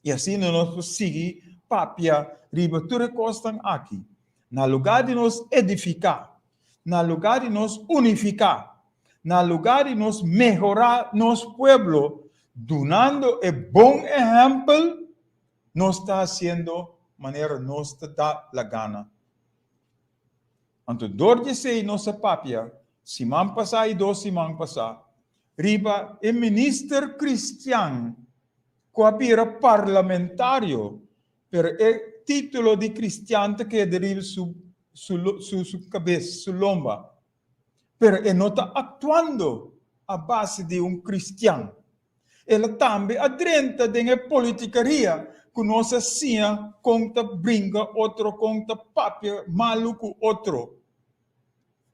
I asina nos por sigui papia riba tur e kosnan aki. Na lugá di nos edifiká, na lugá di nos unifiká, na lugá di nos mehorá nos pueblo dunando e bon ehèmpel, nos ta hasiendo manera nos ta da la gana. Anto dor di esei nos a papia siman pasá i dos siman pasá riba e minister kristian ku a bira parlamentario, pero e título di kristian ta keda riba su su su kabes, su lomba, pero e no ta aktuando a base di un kristian. El a tambe a drenta den e politikeria ku nos a siña kon ta bringa otro, kon ta papia malu ku otro,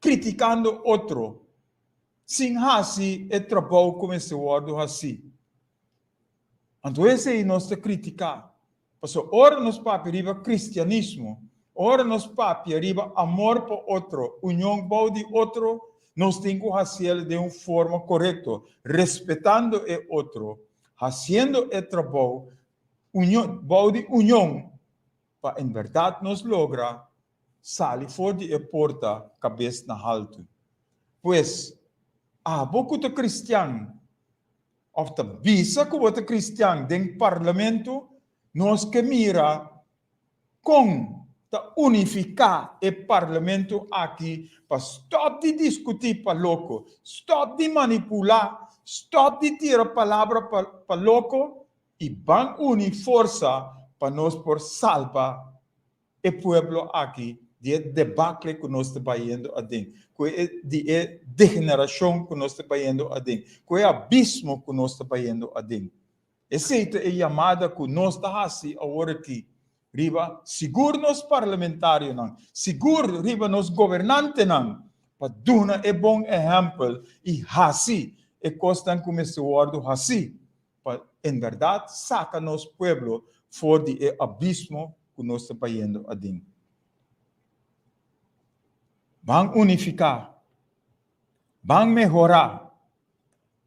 kritikando otro, sin hasi e trabou ku mester wòrdu hasí. Anto esei nos ta kritiká. Pasobra ora nos papia riba kristianismo, ora nos papia riba amor pa otro, union bou di otro, nos tin ku hasiel den un forma korekto, respetando e otro, hasiendo e trabou union bou di union pa en bèrdat nos logra sali for di e porta kabes na haltu. Pues, abo ku ta kristian, Of ta bisa ku bo ta kristian den parlamento, nos ke mira kon ta unifiká e parlamento aki pa stòp di diskutí pa loko, stòp di manipulá, stòp di tira palabra pa loko i ban uni forsa pa nos por salba e pueblo aki di e debakle ku nos ta bayendo aden, ku e di e degenerashon ku nos ta bayendo aden, ku e abismo ku nos ta bayendo aden. Esei ta e yamada ku nos ta hasi awor aki riba sigur nos parlamentarionan, sigur riba nos gobernantenan pa duna e bon ehèmpel i hasi e kosnan ku mester wòrdu hasi pa en bèrdat saka nos pueblo for di e abismo ku nos ta bayendo aden. Ban unifiká, ban mehorá,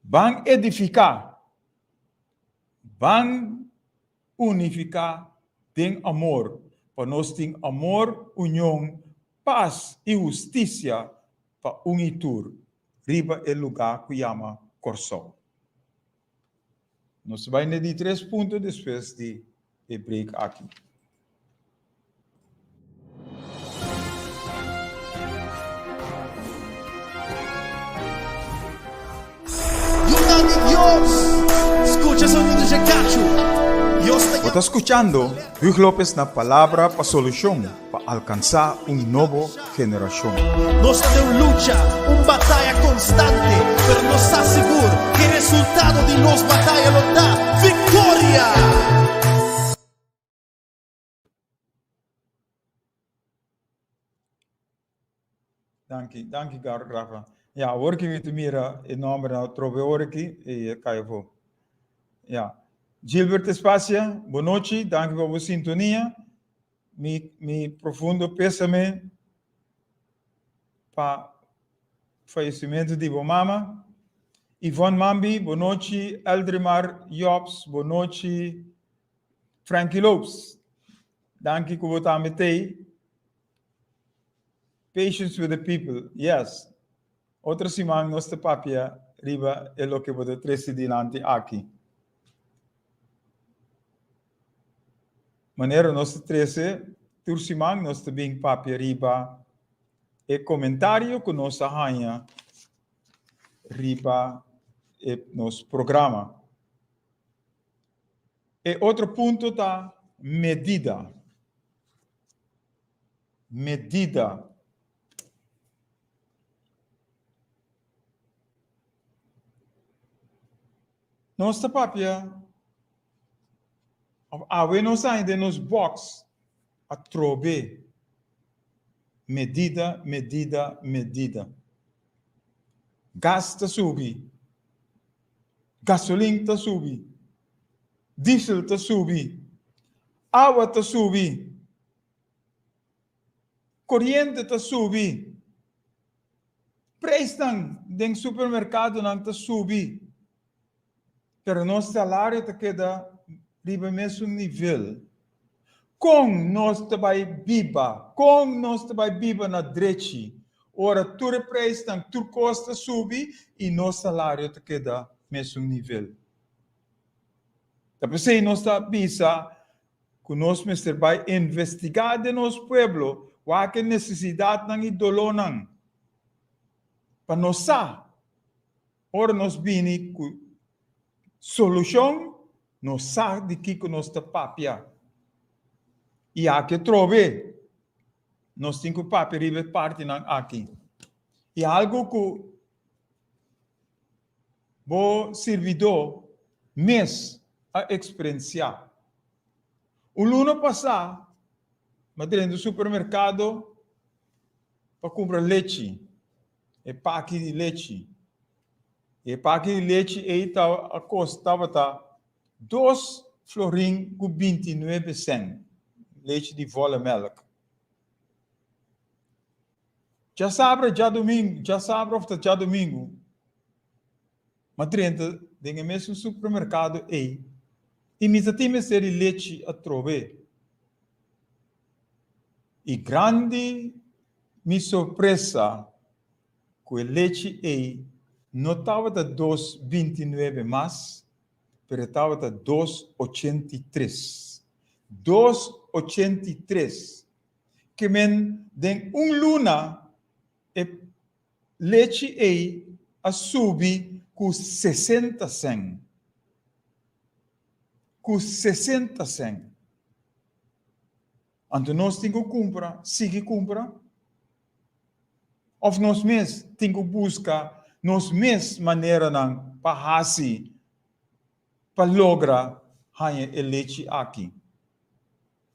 ban edifiká, ban unifiká den amor, pa nos tin amor, union, pas i hustisia pa un i tur. riba e lugá ku yama Kòrsou. Nos ta bai na e di tres punto despues di e break aki. Yunan di Dios, skucha sonido dje kachu. Dios ta Bo ta skuchando Huug Lopez na Palabra pa Solushon pa alkansá un nobo generashon. Nos ta den un lucha, un bataya konstante, pero nos sa sigur ku e resultado di nos bataya lo ta viktoria! Danki, danki Rafa. Ja, awor ki mi ta mira e nombernan atrobe ora aki e a kai afó. Ja. Gilbert Espacia, bonochi, danki pa bo sintonia. Mi, mi profundo pésame pa fallecimento di bo mama. Yvonne Mambi, bonochi. Eldrimar Jobs, bonochi. Frankie Lopes, danki ku bo tambe t'ei. Patience with the people, yes. Otro siman nos ta papia riba e loke bo ta trese dilanti aki. Manera nos ta trese tur siman nos ta bin papia riba e komentario ku nos a haña riba e nos programa. E otro punto ta medida. Medida. Nos ta papia, of awe nos haña den nos box atrobe medida, medida, medida. Gas ta subi, gasolin ta subi, diesel ta subi, awa ta subi, koriente ta subi, preisnan den supermerkadonan ta subi, pero nos salario ta keda riba e mesun nivel. Kon nos ta bai biba? Kon nos ta bai biba na drechi ora tur e preisnan, tur kos ta subi i nos salario ta keda mesun nivel? Ta p'esei nos ta bisa ku nos mester bai investigá den nos pueblo wak e nesesidatnan i dolónan pa nos sa ora nos bini ku solushon Nos sa di kiko nos ta papia. I aki atrobe nos tin ku papia riba e partinan aki. I algu ku bo sirbidó mes a eksperensiá. Un luna pasá mi a drenta un supermerkado pa kumpra lechi, e paki di lechi. E paki di lechi ei ta a kost tabata dos florin ku bintinuebe sèn, lechi di volle melk. Djasabra djadumingu, djasabra òf ta djadumingu, m'a drenta den e mesun supermerkado ei i mi ta tin mester di lechi atrobe. I grandi mi sorpresa ku e lechi ei no tabata dos bintinuebe mas, pero e tabata dos ochentitres. Dos ochentitres! Ke men den un luna e lechi ei a subi ku sesenta sèn. Ku sesenta sèn. Anto nos tin ku kumpra, sigui kumpra? Òf nos mes tin ku buska nos mes maneranan pa hasi pa logra haña e lechi aki?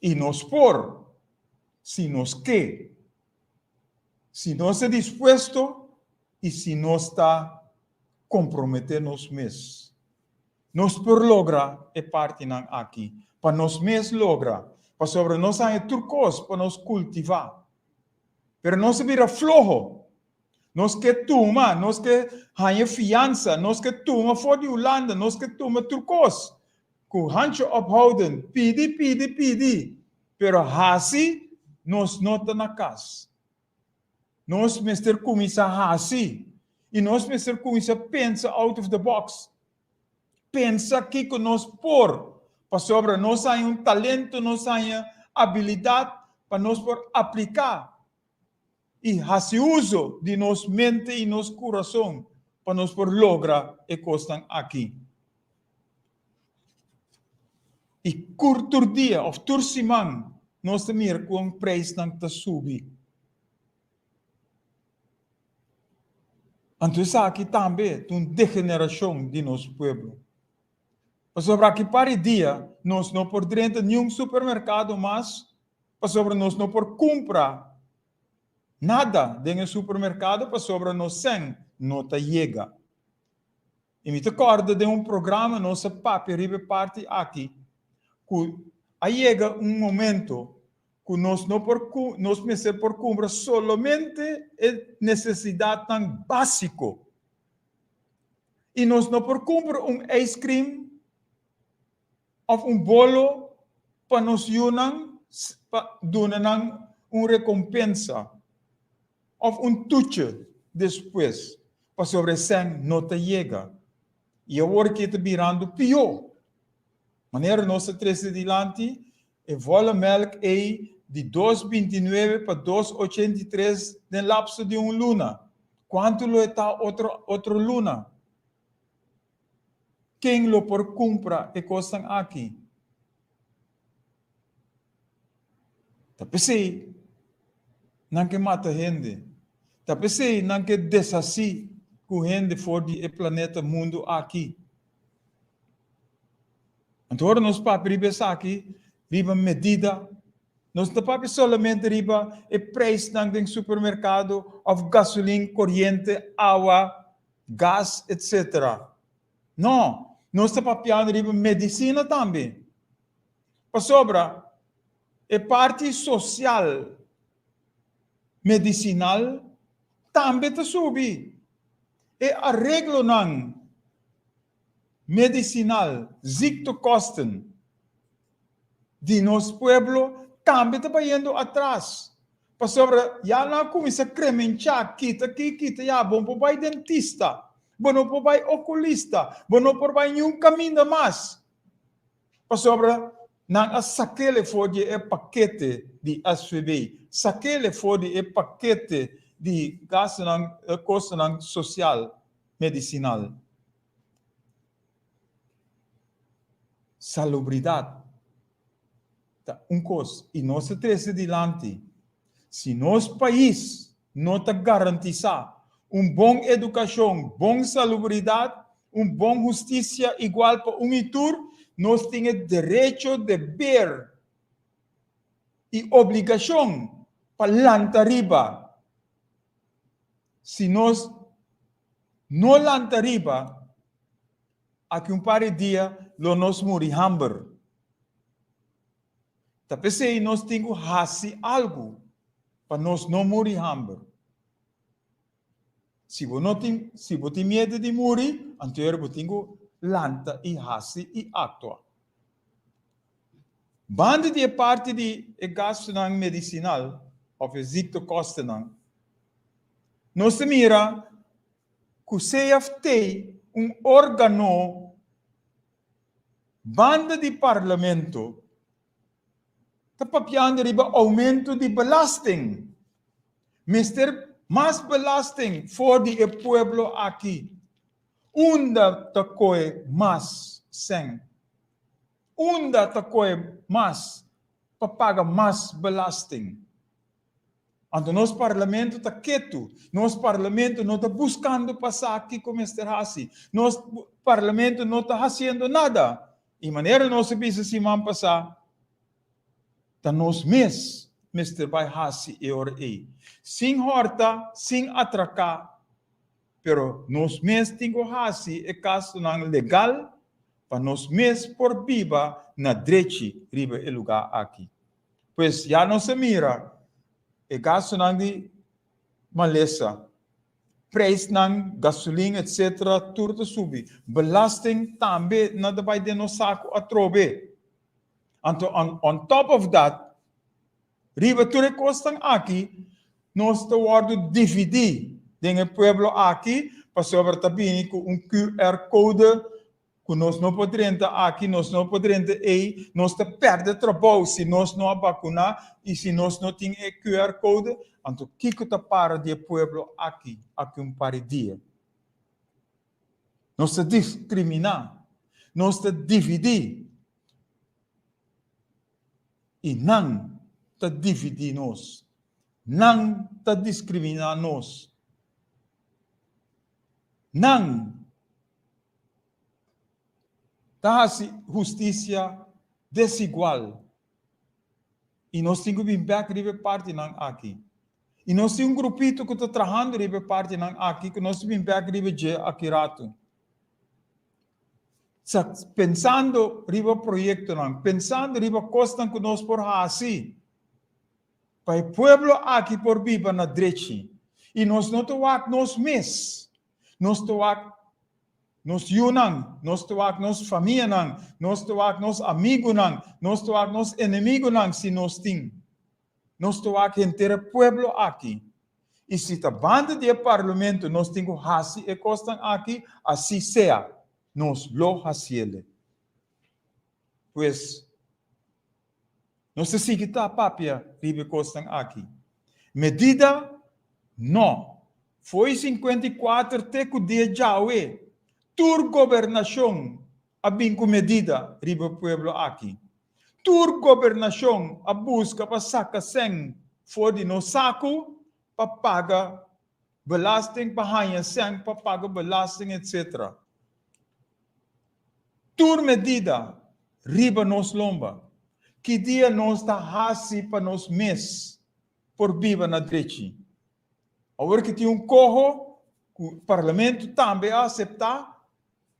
I nos por, si nos ke, si nos ta dispuesto i si nos ta komprometé nos mes. Nos por logra e partinan aki pa nos mes logra, pasobra nos haña tur kos pa nos kultivá. Pero nos a bira floho. Nos ke tuma, nos ke haña fiansa, nos ke tuma for di Hulanda, nos ke tuma tur kos. Ku hancho ophouden, pidi, pidi, pidi, pero hasi nos no ta na kas. Nos mester kuminsá hasi. I nos mester kuminsá pensa out of the box. Pensa kiko nos por, pasobra nos haña un talento, nos haña abilidat pa nos por apliká i hasi uso di nos mente i nos kurason pa nos por logra e kosnan aki. I kur tur dia òf tur siman nos ta mira kon preisnan ta subi. Anto esaki tambe ta un degenerashon di nos pueblo. Pasobra aki par di dia nos no por drenta niun supermerkado mas pasobra nos no por kumpra nada den e supermerkado pasobra nos sèn no ta yega. I mi ta kòrda den un programa nos a papia riba e parti aki ku a yega un momento ku nos no por nos mester por kumpra solamente e nesesidatnan básiko. I nos no por kumpra un ijskrim òf un bolo pa nos yunan pa duna nan un rekompensa òf un tuche despues pasobra e sèn no ta yega. I awor ki e ta birando pió. Manera nos ta trese dilanti e volle melk ei di dos bintinuebe pa dos 83 den lapso di un luna. Kuantu lo e ta otro otro luna? Ken lo por kumpra e kosnan aki? Ta p'esei nan ke mata hende. Ta p'esei nan ke deshasí ku hende for di e planeta mundu aki. Anto ora nos papia riba esaki, riba medida, nos no ta papia solamente riba e preisnan den supermerkado òf gasolin, koriente, awa, gas, etc. No, nos ta papiando riba medisina tambe. Pasobra e parti sosial medisinal tambe ta subi. E areglonan medisinal, ziektekosten, di nos pueblo tambe ta bayendo atras. Pasobra ya nan a kuminsá kremenchá, kita aki, kita ya, bo no por bai dentista, bo no por bai okulista, bo no por bai niun kaminda mas. Pasobra nan a sak'el for di e pakete di SVB, sak'el for di e pakete di gastunan, kostonan sosial medisinal. Salubridat ta un kos i nos ta trese dilanti, si nos pais no ta garantisá un bon edukashon, bon salubridat, un bon hustisia igual pa un i tur, nos tin e derecho, deber i obligashon pa lanta riba. Si nos no lanta riba, aki un par di dia lo nos muri hamber. Ta p'esei nos tin ku hasi algu pa nos no muri hamber. Si bo no tin, si bo tin miedu di muri, anto bo tin ku lanta i hasi i aktua. Banda di e parti di e gastunan medisinal òf e ziektekostennan, nos ta mira ku CFT, un órgano banda di Parlamento, ta papiando riba oumento di belasting. Mester mas belasting for di e pueblo aki. Unda ta kohe mas sèn? Unda ta kohe mas pa paga mas belasting? Anto nos parlamento ta ketu. Nos parlamento no ta buskando pa sa kiko mester hasi. Nos parlamento no ta hasiendo nada. I manera nos a bisa siman pasá, ta nos mes mester bai hasi e ora ei. Sin hòrta, sin atraká, pero nos mes tin ku hasi e kasonan legal pa nos mes por biba na drechi riba e lugá aki. Pues ya nos a mira e gastunan di malesa, prijsnan, gasolin etc. Tur ta subi. Belasting tambe nan ta bai den nos saku atrobe. Anto on top of that, riba tur e kosnan aki, nos ta wòrdu dividí den e pueblo aki. pasobra ta bini ku un QR code ku nos no por drenta aki, nos no por drenta ei, nos ta pèrdè trabou si nos no a bakuná i si nos no tin e QR code, anto kiko ta para di e pueblo aki aki un par di dia? Nos ta diskriminá, nos ta dividí i nan ta dividí nos, nan ta diskriminá nos, nan ta hasi hustisia desigual i nos tin ku bin bèk riba e partinan aki. I nos tin un grupito ku ta trahando riba e partinan aki ku nos ta bin bèk riba dje aki ratu. Sa pensando riba proyektonan, pensando riba kosnan ku nos por hasi pa e pueblo aki por biba na drechi. I nos no ta wak nos mes, nos ta wak nos yunan, nos ta wak nos famianan, nos ta wak nos amigunan, nos ta wak nos enemigunan si nos tin. Nos ta wak henter e pueblo aki. I si ta banda di e parlamento nos tin ku hasi e kosnan aki, asi sea, nos lo hasiele. Pues, nos ta sigui ta papia riba e kosnan aki. Medida? No. Fo'i 54 te ku dia djawe, tur gobernashon a bin ku medida riba e pueblo aki. Tur gobernashon a buska pa saka sèn for di nos saku pa paga belasting, pa haña sèn pa paga belasting etc. Tur medida riba nos lomba. Ki dia nos ta hasi pa nos mes por biba na drechi? Awor ki tin un koho ku parlamento tambe a aseptá,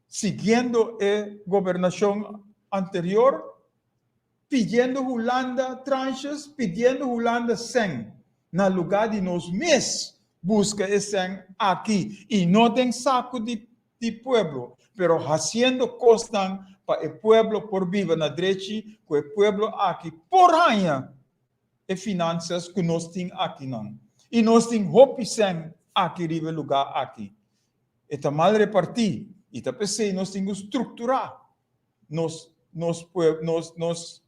siguiendo e gobernashon anterior, pidiendo Hulanda tranches, pidiendo Hulanda sèn, na lugá di nos mes buska e sèn aki i no den saku di di pueblo, pero hasiendo kosnan pa e pueblo por biba na drechi, ku e pueblo aki por haña e finansas ku nos tin akinan. I nos tin hopi sèn aki riba e lugá aki. E ta mal repartí i ta p'esei nos tin ku strukturá nos nos nos nos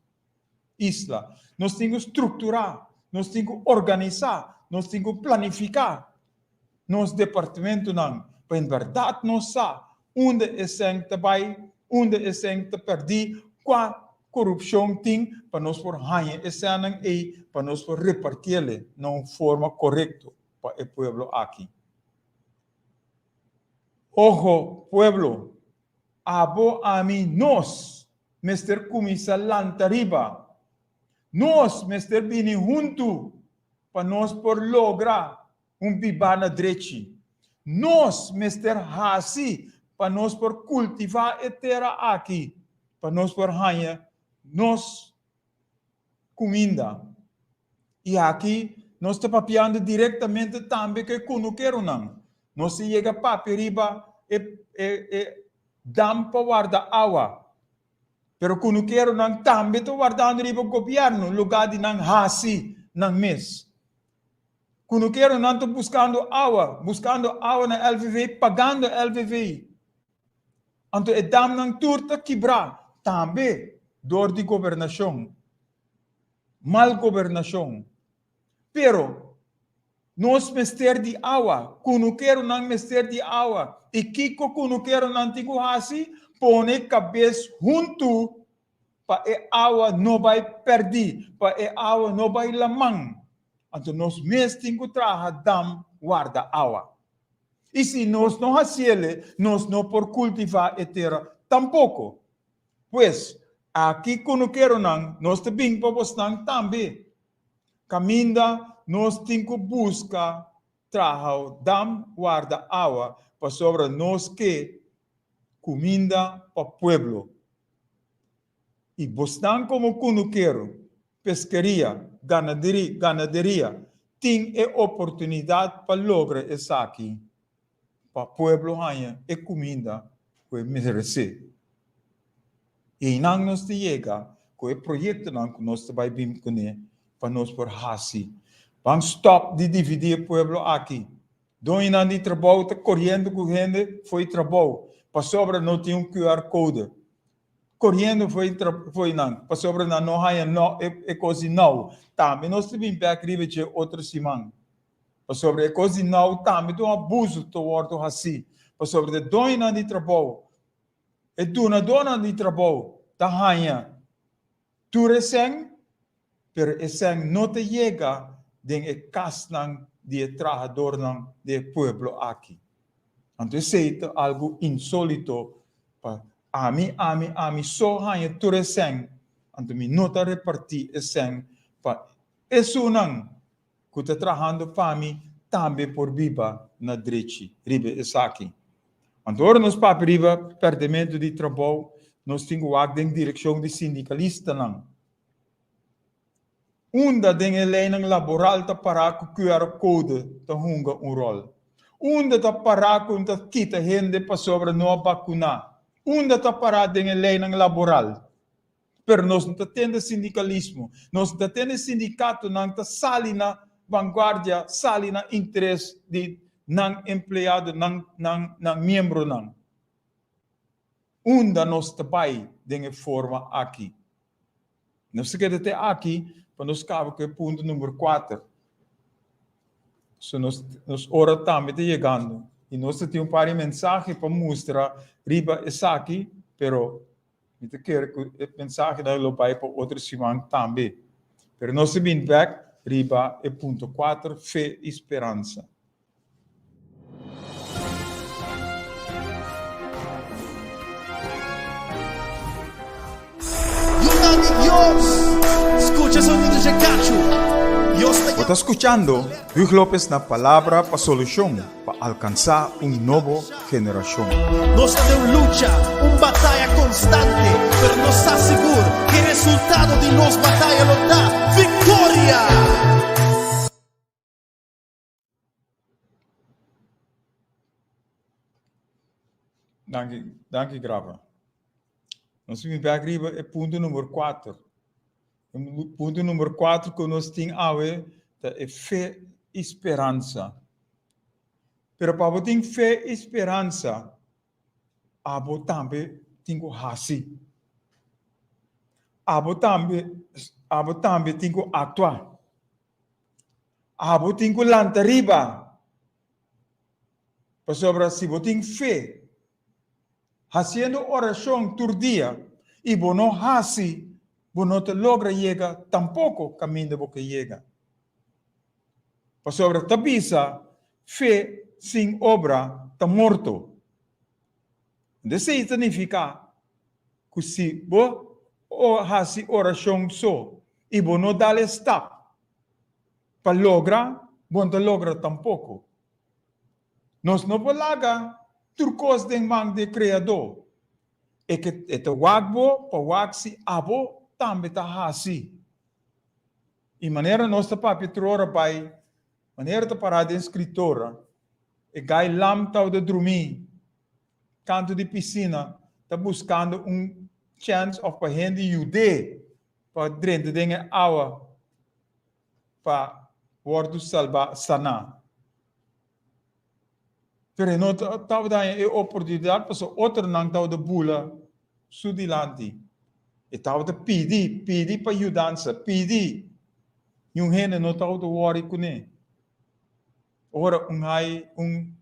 isla. Nos tin ku strukturá, nos tin ku organisá, nos tin ku planifiká nos departamentonan pa en bèrdat nos sa unda e sèn ta bai, unda e sèn ta pèrdí, kua korupshon tin pa nos por haña e sènnan ei pa nos por repartiele na un forma korekto pa e pueblo aki. Ojo pueblo, abo, ami, nos mester cuminsa lanta riba. Nos mester bini huntu pa nos por logra un biba na drechi. Nos mester haci pa nos por cultiva e tera aki, pa nos por haña nos kuminda. I aki nos ta papiando direktamente tambe ku e kunukeronan. Nos ta yega papia riba e e e dam pa warda awa. Pero kunukeronan tambe ta wardando riba gobièrnu lugá di nan hasi nan mes. Kunukeronan ta buskando awa, buskando awa na LVV, pagando LVV. Anto e damnan tur ta kibrá tambe dor di gobernashon, mal gobernashon. Pero nos mester di awa, kunukeronan mester di awa. I kiko kunukeronan tin ku hasi? Pone kabes huntu pa e awa no bai pèrdí, pa e awa no bai laman. Anto nos mes tin ku traha dam warda awa. I si nos no hasiele, nos no por kultivá e tera tampoko. Pues, aki kunukeronan, nos ta bin pa bosnan tambe. Kaminda nos tin ku buska traha dam warda awa, pasobra nos ke kuminda pa pueblo. I bosnan komo kunukero, peskeria, ganaderia, tin e oportunidat pa logra esaki pa pueblo haña e kuminda ku e meresé. I einan nos ta yega ku e proyektonan ku nos ta bai bin kuné pa nos por hasi. Ban stòp di dividí e pueblo aki. Doñonan di trabou ta koriendo ku hende fo'i trabou pasobra no tin un QR code. Koriendo fo'i fo'i nan pasobra nan no haña no e kos di nou. Tambe nos ta bin bèk riba dje otro siman. Pasobra e kos di nou tambe ta un abuso ta wòrdu hasí pasobra e doñonan di trabou, e dunadónan di trabou ta haña Tur e sèn, pero e sèn no ta yega den e kasnan di e trahadornan di e pueblo aki. Anto esei ta algu insólito pa ami, ami, ami so haña tur e sèn, anto mi no ta repartí e sèn pa esunnan ku ta trahando pa mi tambe por biba na drechi riba esaki. Anto ora nos papia riba pèrdementu di trabou, nos tin ku wak den direkshon di sindikalistanan. Unda den e leinan laboral ta pará ku QR code ta hunga un ròl? Unda ta pará ku ta kita hende pasobra no a bakuná? Unda ta pará den e leinan laboral? Pero nos no ta tende sindikalismo, nos no ta tende sindikatonan ta sali na vanguardia, sali na interes di nan empleado, nan nan nan miembronan. Unda nos ta bai den e forma aki? Nos ta keda te aki pa nos kaba ku e punto number kuater. So nos nos ora tambe ta yegando i nos ta tin un par di mensahe pa mustra riba esaki, pero Mi ta kere ku e mensahenan lo bai pa otro siman tambe. Pero nos ta bin bek riba e punto kuater, fe i speransa. Yunan di Dios, skucha sonido dje kachu. Dios ta Bo ta skuchando Huug Lopez na Palabra pa Solushon pa alkansá un nobo generashon. Nos ta den un lucha, un bataya konstante, pero nos sa sigur ku e resultado di nos bataya lo ta viktoria! Danki, danki Grava. Nos bin bek riba e punto number kuater. E punto number kuater ku nos tin awe ta e fe i speransa. Pero pa bo tin fe i speransa, abo tambe tin ku hasi. Abo tambe, abo tambe tin ku aktua. Abo tin ku lanta riba. Pasobra si bo tin fe, hasiendo orashon tur dia, i bo no hasi, bo no ta logra yega tampoko kaminda bo ke yega. Pasobra ta bisa, Fe sin obra ta morto. Esei ta nifiká ku si bo hasi orashon so i bo no dal e stap pa logra, bo no ta logra tampoko. Nos no por laga tur kos den man di e Kreadó. E ke e ta wak bo pa wak si abo tambe ta hasi. I manera nos ta papia tur ora bai, manera ta pará den Skritura, e gai lam tabata drumí kantu di pisina ta buskando un chèns òf pa hende yud'é pa drenta den e awa pa wòrdu salbá, saná. Pero e no tabata haña e oportunidat pasobra otronan tabata bula su dilanti. E tabata pidi, pidi pa yudansa, pidi. Niun hende no tabata wòri kuné. Ora un hai un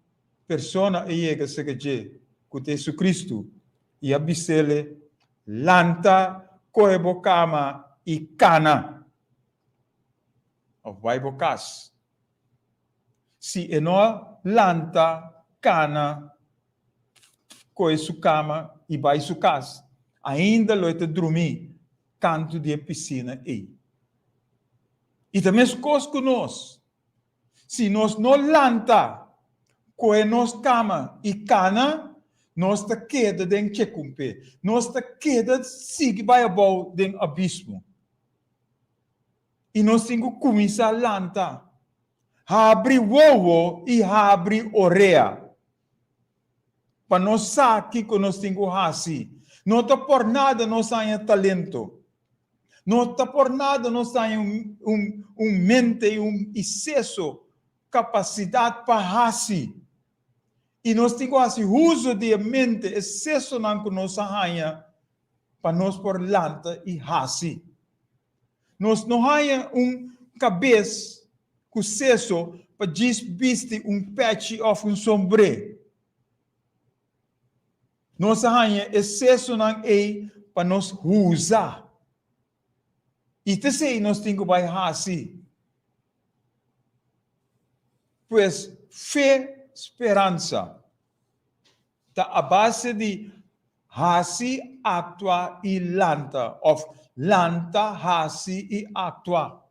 persona a yega serka dje, ku ta Jesucristo, i a bis'ele, Lanta, kohe bo kama i kana, òf bai bo kas. Si e no a lanta, kana, kohe su kama i bai su kas, ainda lo e ta drumí kantu di e pisina ei. I ta meskos ku nos. Si nos no lanta, kohe nos kama i kana, nos ta keda den chekumpe. Nos ta keda sigui bai abou den abismo. I nos tin ku kuminsá lanta, habri wowo i habri orea pa nos sa kiko nos tin ku hasi. No ta por nada nos haña talento. No ta por nada nos haña un, un, un mente i un iseso. kapasidat pa hasi. I nos tin ku hasi uso di e mente, e sesonan ku nos a haña pa nos por lanta i hasi. Nos no haña un kabes ku seso pa djis bisti un pechi òf un sombré. Nos a haña e sesonan ei pa nos usa. I t'esei nos tin ku bai hasi. Pues, fe, speransa, ta a base di hasi, aktua i lanta, òf lanta, hasi i aktua.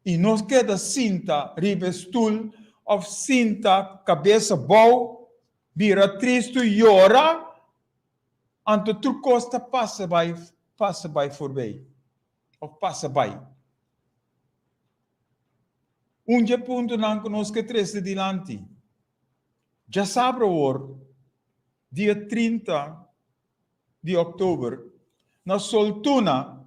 I nos keda sinta riba e stul òf sinta kabes abou, bira tristu, yora, anto tur kos ta pasa bai, pasa bai forbei, òf pasa bai. Un dje puntonan ku nos ke trese dilanti, djasabra awor, dia 30 di òktober, na Soltuna,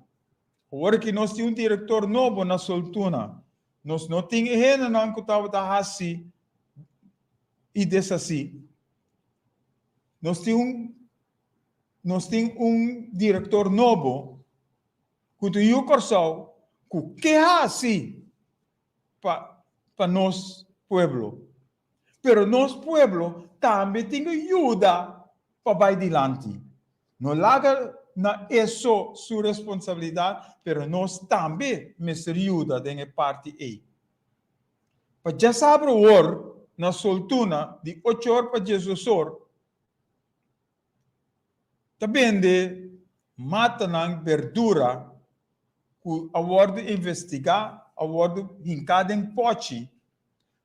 awor ki nos tin un direktor nobo na Soltuna, nos no tin e hendenan ku tabata hasi i deshasí. Nos tin un nos tin un direktor nobo ku ta yu Kòrsou ku ke hasi pa pa nos pueblo. Pero nos pueblo tambe tin ku yuda pa bai dilanti. No laga na e so su responsabilidat, pero nos tambe mester yuda den e parti ei. Pa djasabra awor na Soltuna di ocho or pa diesdos or ta bende matanan berdura ku a wòrdu investigá, a wòrdu hinká den pòchi,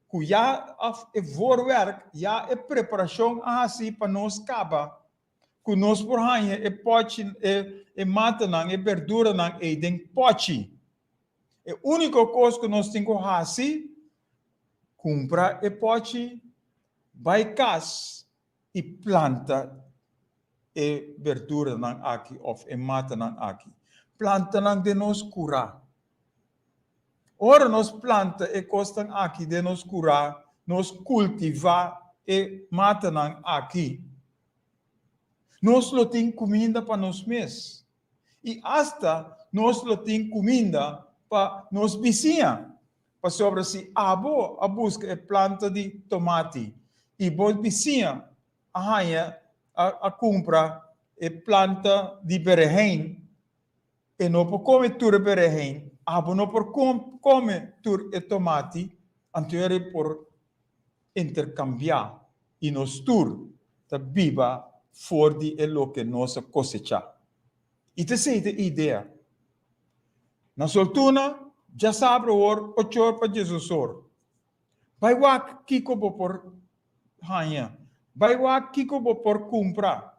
ku ya e voorwerk, ya e preparashon a hasi pa nos kaba, ku nos por haña e pòchi, e matanan, e berduranan ei den pòchi. E úniko kos ku nos tin ku hasi, kumpra e pòchi, bai kas i planta e berduranan aki òf e matanan aki. Planta nan den nos kurá. Ora nos planta e kosnan aki den nos kurá, nos kultivá e matanan aki, nos lo tin kuminda pa nos mes i asta nos lo tin kuminda pa nos bisiña. Pasobra si abo a buska e planta di tomati i bo bisiña a haña a kumpra e planta di berehein, e no por kome tur e berehein, abo no por kome tur e tomati, anto e por interkambiá i nos tur ta biba for di e loke nos a kosechá. I ta esei ta e idea. Na Soltuna, djasabra awor ochor pa diesosor. Bai wak kiko bo por haña. Bai wak kiko bo por kumpra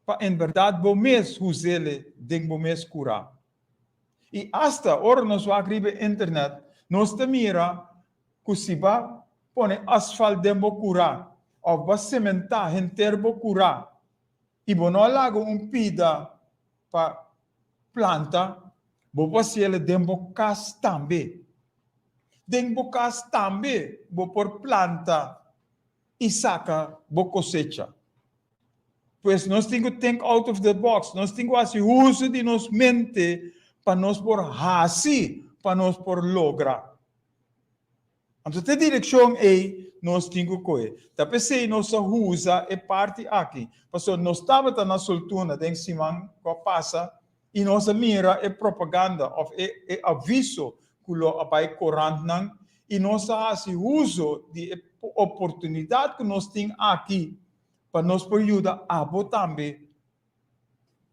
pa en bèrdat bo mes huz'ele den bo mes kurá. I asta ora nos wak riba e internet, nos ta mira ku si ba pone asfalt den bo kurá òf ba sementá henter bo kurá i bo no a laga un pida pa planta, bo por hasiel den bo kas tambe. Den bo kas tambe bo por planta i saka bo kosecha. Pues nos tin ku think out of the box, nos tin ku hasi uso di nos mente pa nos por hasi, pa nos por logra. Anto te direkshon ei nos tin ku kohe. Ta p'esei nos a usa e parti aki, pasobra nos tabata na Soltuna den siman ku a pasa i nos a mira e propaganda òf e e aviso ku lo a bai korantnan i nos a hasi uso di e oportunidat ku nos tin aki pa nos por yuda abo tambe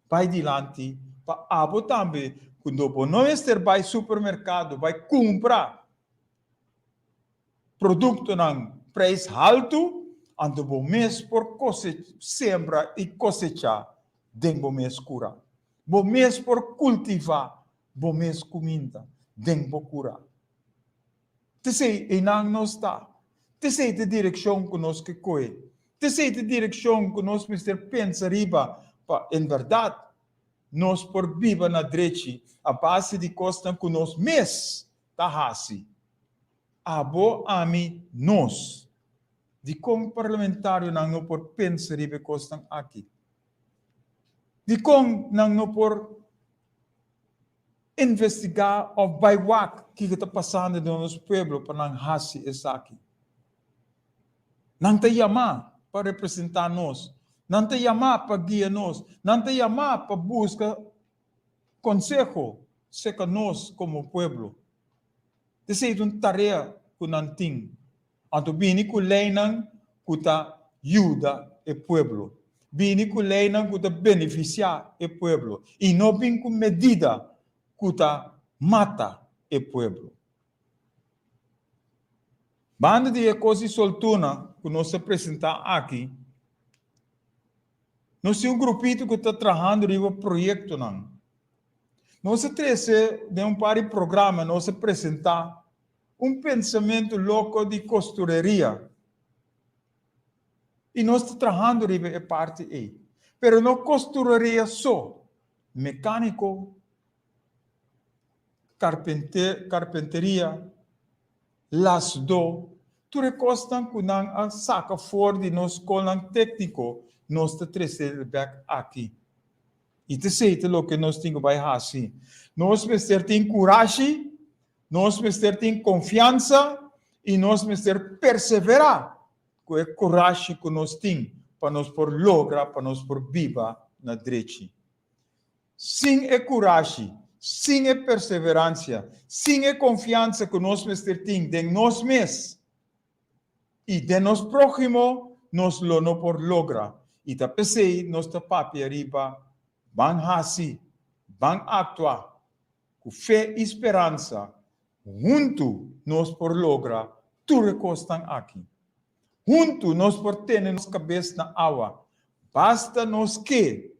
bai dilanti, pa abo tambe ku no bo no mester bai supermerkado bai kumpra Produktonan preis haltu, anto bo mes por sembra i kosechá den bo mes kura. Bo mes por kultivá bo mes kuminda den bo kura. T'esei einan nos ta. T'esei ta e direkshon ku nos ke kohe. T'esei ta e direkshon ku nos mester pensa riba pa en bèrdat nos por biba na drechi a base di kosnan ku nos mes ta hasi. Abo, ami, nos. Dikon parlamentarionan no por pensa riba e kosnan aki? Dikon nan no por investigá òf bai wak kiko ta pasando den nos pueblo pa nan hasi esaki? Nan ta yamá pa representá nos. Nan ta yamá pa guia nos. Nan ta yamá pa buska konseho serka nos komo pueblo. Esei ta un tarea ku nan tin. Anto bini ku leinan ku ta yuda e pueblo. Bini ku leinan ku ta benefisiá e pueblo. I no bin ku medida ku ta mata e pueblo. Banda di e kos di soltuna ku nos ta presentá aki, nos tin un grupito ku ta trahando riba proyektonan. Nos a trese den un par di programa, nos a presentá un pensamentu loko di kostureria i nos ta trahando riba e parti ei. Pero no kostureria so, mekániko, karpenteria, lasdó, tur e kosnan ku nan a saka for di nos skolnan tékniko, nos ta trese bèk aki. I ta esei ta loke nos tin ku bai hasi. Nos mester tin kurashi, nos mester tin konfiansa i nos mester perseverá ku e kurashi ku nos tin pa nos por logra pa nos por biba na drechi. Sin e kurashi, sin e perseveransia, sin e konfiansa ku nos mester tin den nos mes i den nos próhimo, nos lo no por logra. I ta p'esei nos ta papia riba ban hasi, ban aktua. Ku fe i speransa, huntu nos por logra tur e kosnan aki. Huntu nos por tene nos kabes na awa. Basta nos ke,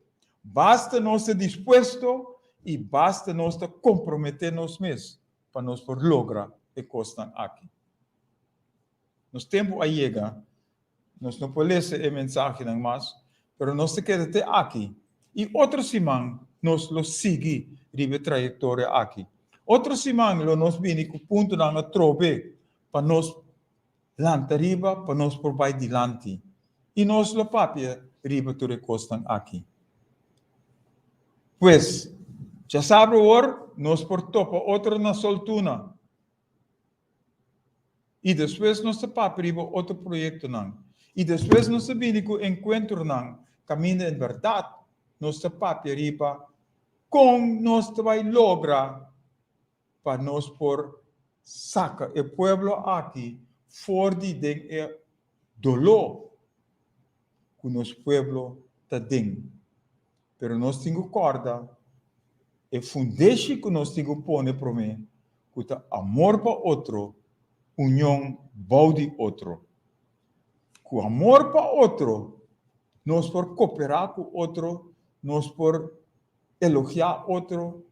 basta nos ta dispuesto i basta nos ta komprometé nos mes pa nos por logra e kosnan aki. Nos tempu a yega, nos no por lesa e mensahenan mas, pero nos ta keda te aki i otro siman nos lo sigui riba e trayektoria aki. Otro siman lo nos bini ku puntonan atrobe pa nos Lanta riba pa nos por bai dilanti, i nos lo papia riba tur e kosnan aki. Pues, djasabra awor nos por topa otro na Soltuna, i despues nos ta papia riba otro proyektonan, i despues nos ta bini ku enkuentronan kaminda en bèrdat nos ta papia riba kon nos ta bai logra pa nos por saka e pueblo aki for di den e doló ku nos pueblo ta den. Pero nos tin ku kòrda e fundeshi ku nos tin ku pone promé, ku ta amor pa otro, union bou di otro. Ku amor pa otro nos por koperá ku otro, nos por elogiá otro,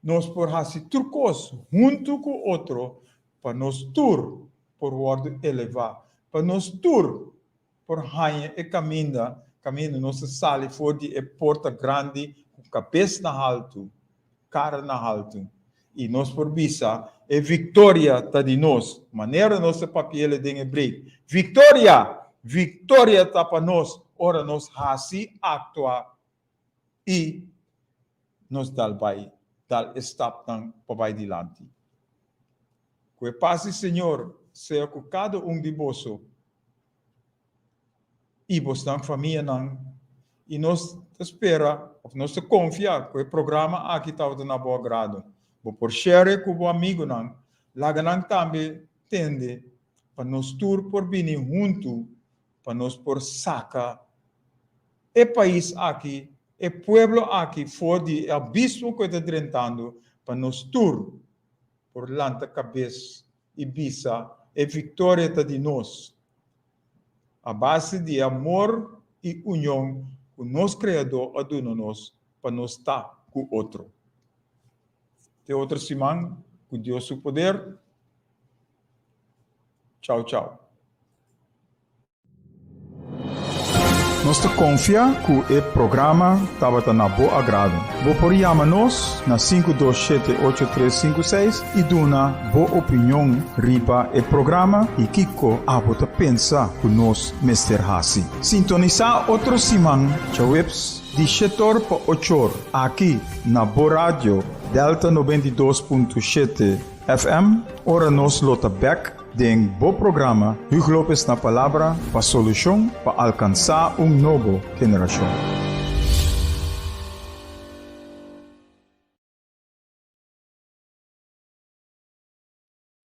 nos por hasi tur kos huntu ku otro pa nos tur por wòrdu elevá, pa nos tur por haña e kaminda kaminda nos ta sali for di e porta grandi ku kabes na haltu, kara na haltu, i nos por bisa, E viktoria ta di nos, manera nos ta papi'el den e break. Viktoria! Viktoria ta pa nos ora nos hasi, aktua i nos dal bai dal e stapnan pa bai dilanti. Ku e pas di Señor sea ku kada un di boso i bosnan famianan, i nos ta spera òf nos ta konfia ku e programa aki tabata na bo agrado. Bo por share ku bo amigunan, laga nan tambe tende pa nos tur por bini huntu pa nos por saka e pais aki, e pueblo aki for di e abismo ku e ta drentando, pa nos tur por lanta kabes i bisa e viktoria ta di nos, a base di e amor i union ku nos Kreadó a duna nos pa nos ta ku otro. Te otro siman, ku Dios su poder. Chau chau. Nos ta konfia ku e programa tabata na bo agrado. Bo por yama nos na 527 8356 i duna bo opinion riba e programa i kiko abo ta pensa ku nos mester hasi. Sintonisá otro siman djaweps di shetor pa ochor aki na bo radio Delta 92.7 FM ora nos lo ta bèk den bo programa Hugo Lopez na Palabra pa solushon pa alkansá un nobo generashon.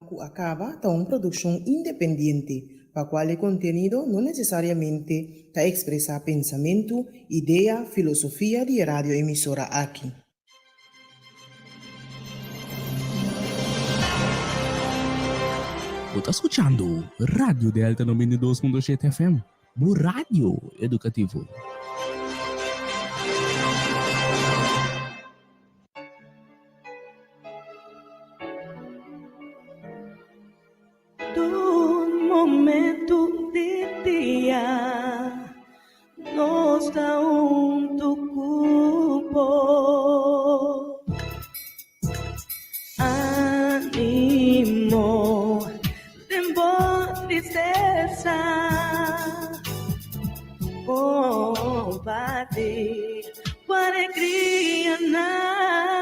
Ku a kaba ta un produkshon independiente, pa kual e kontenido no nesesariamente ta ekspresá pensamentu, idea, filosofia di e radioemisora aki. Bo ta skuchando Radio Delta 92.7 FM, bo radio edukativo. Tur momento di dia nos ta hunto ku bo. Animo den bo tristesa, comparti.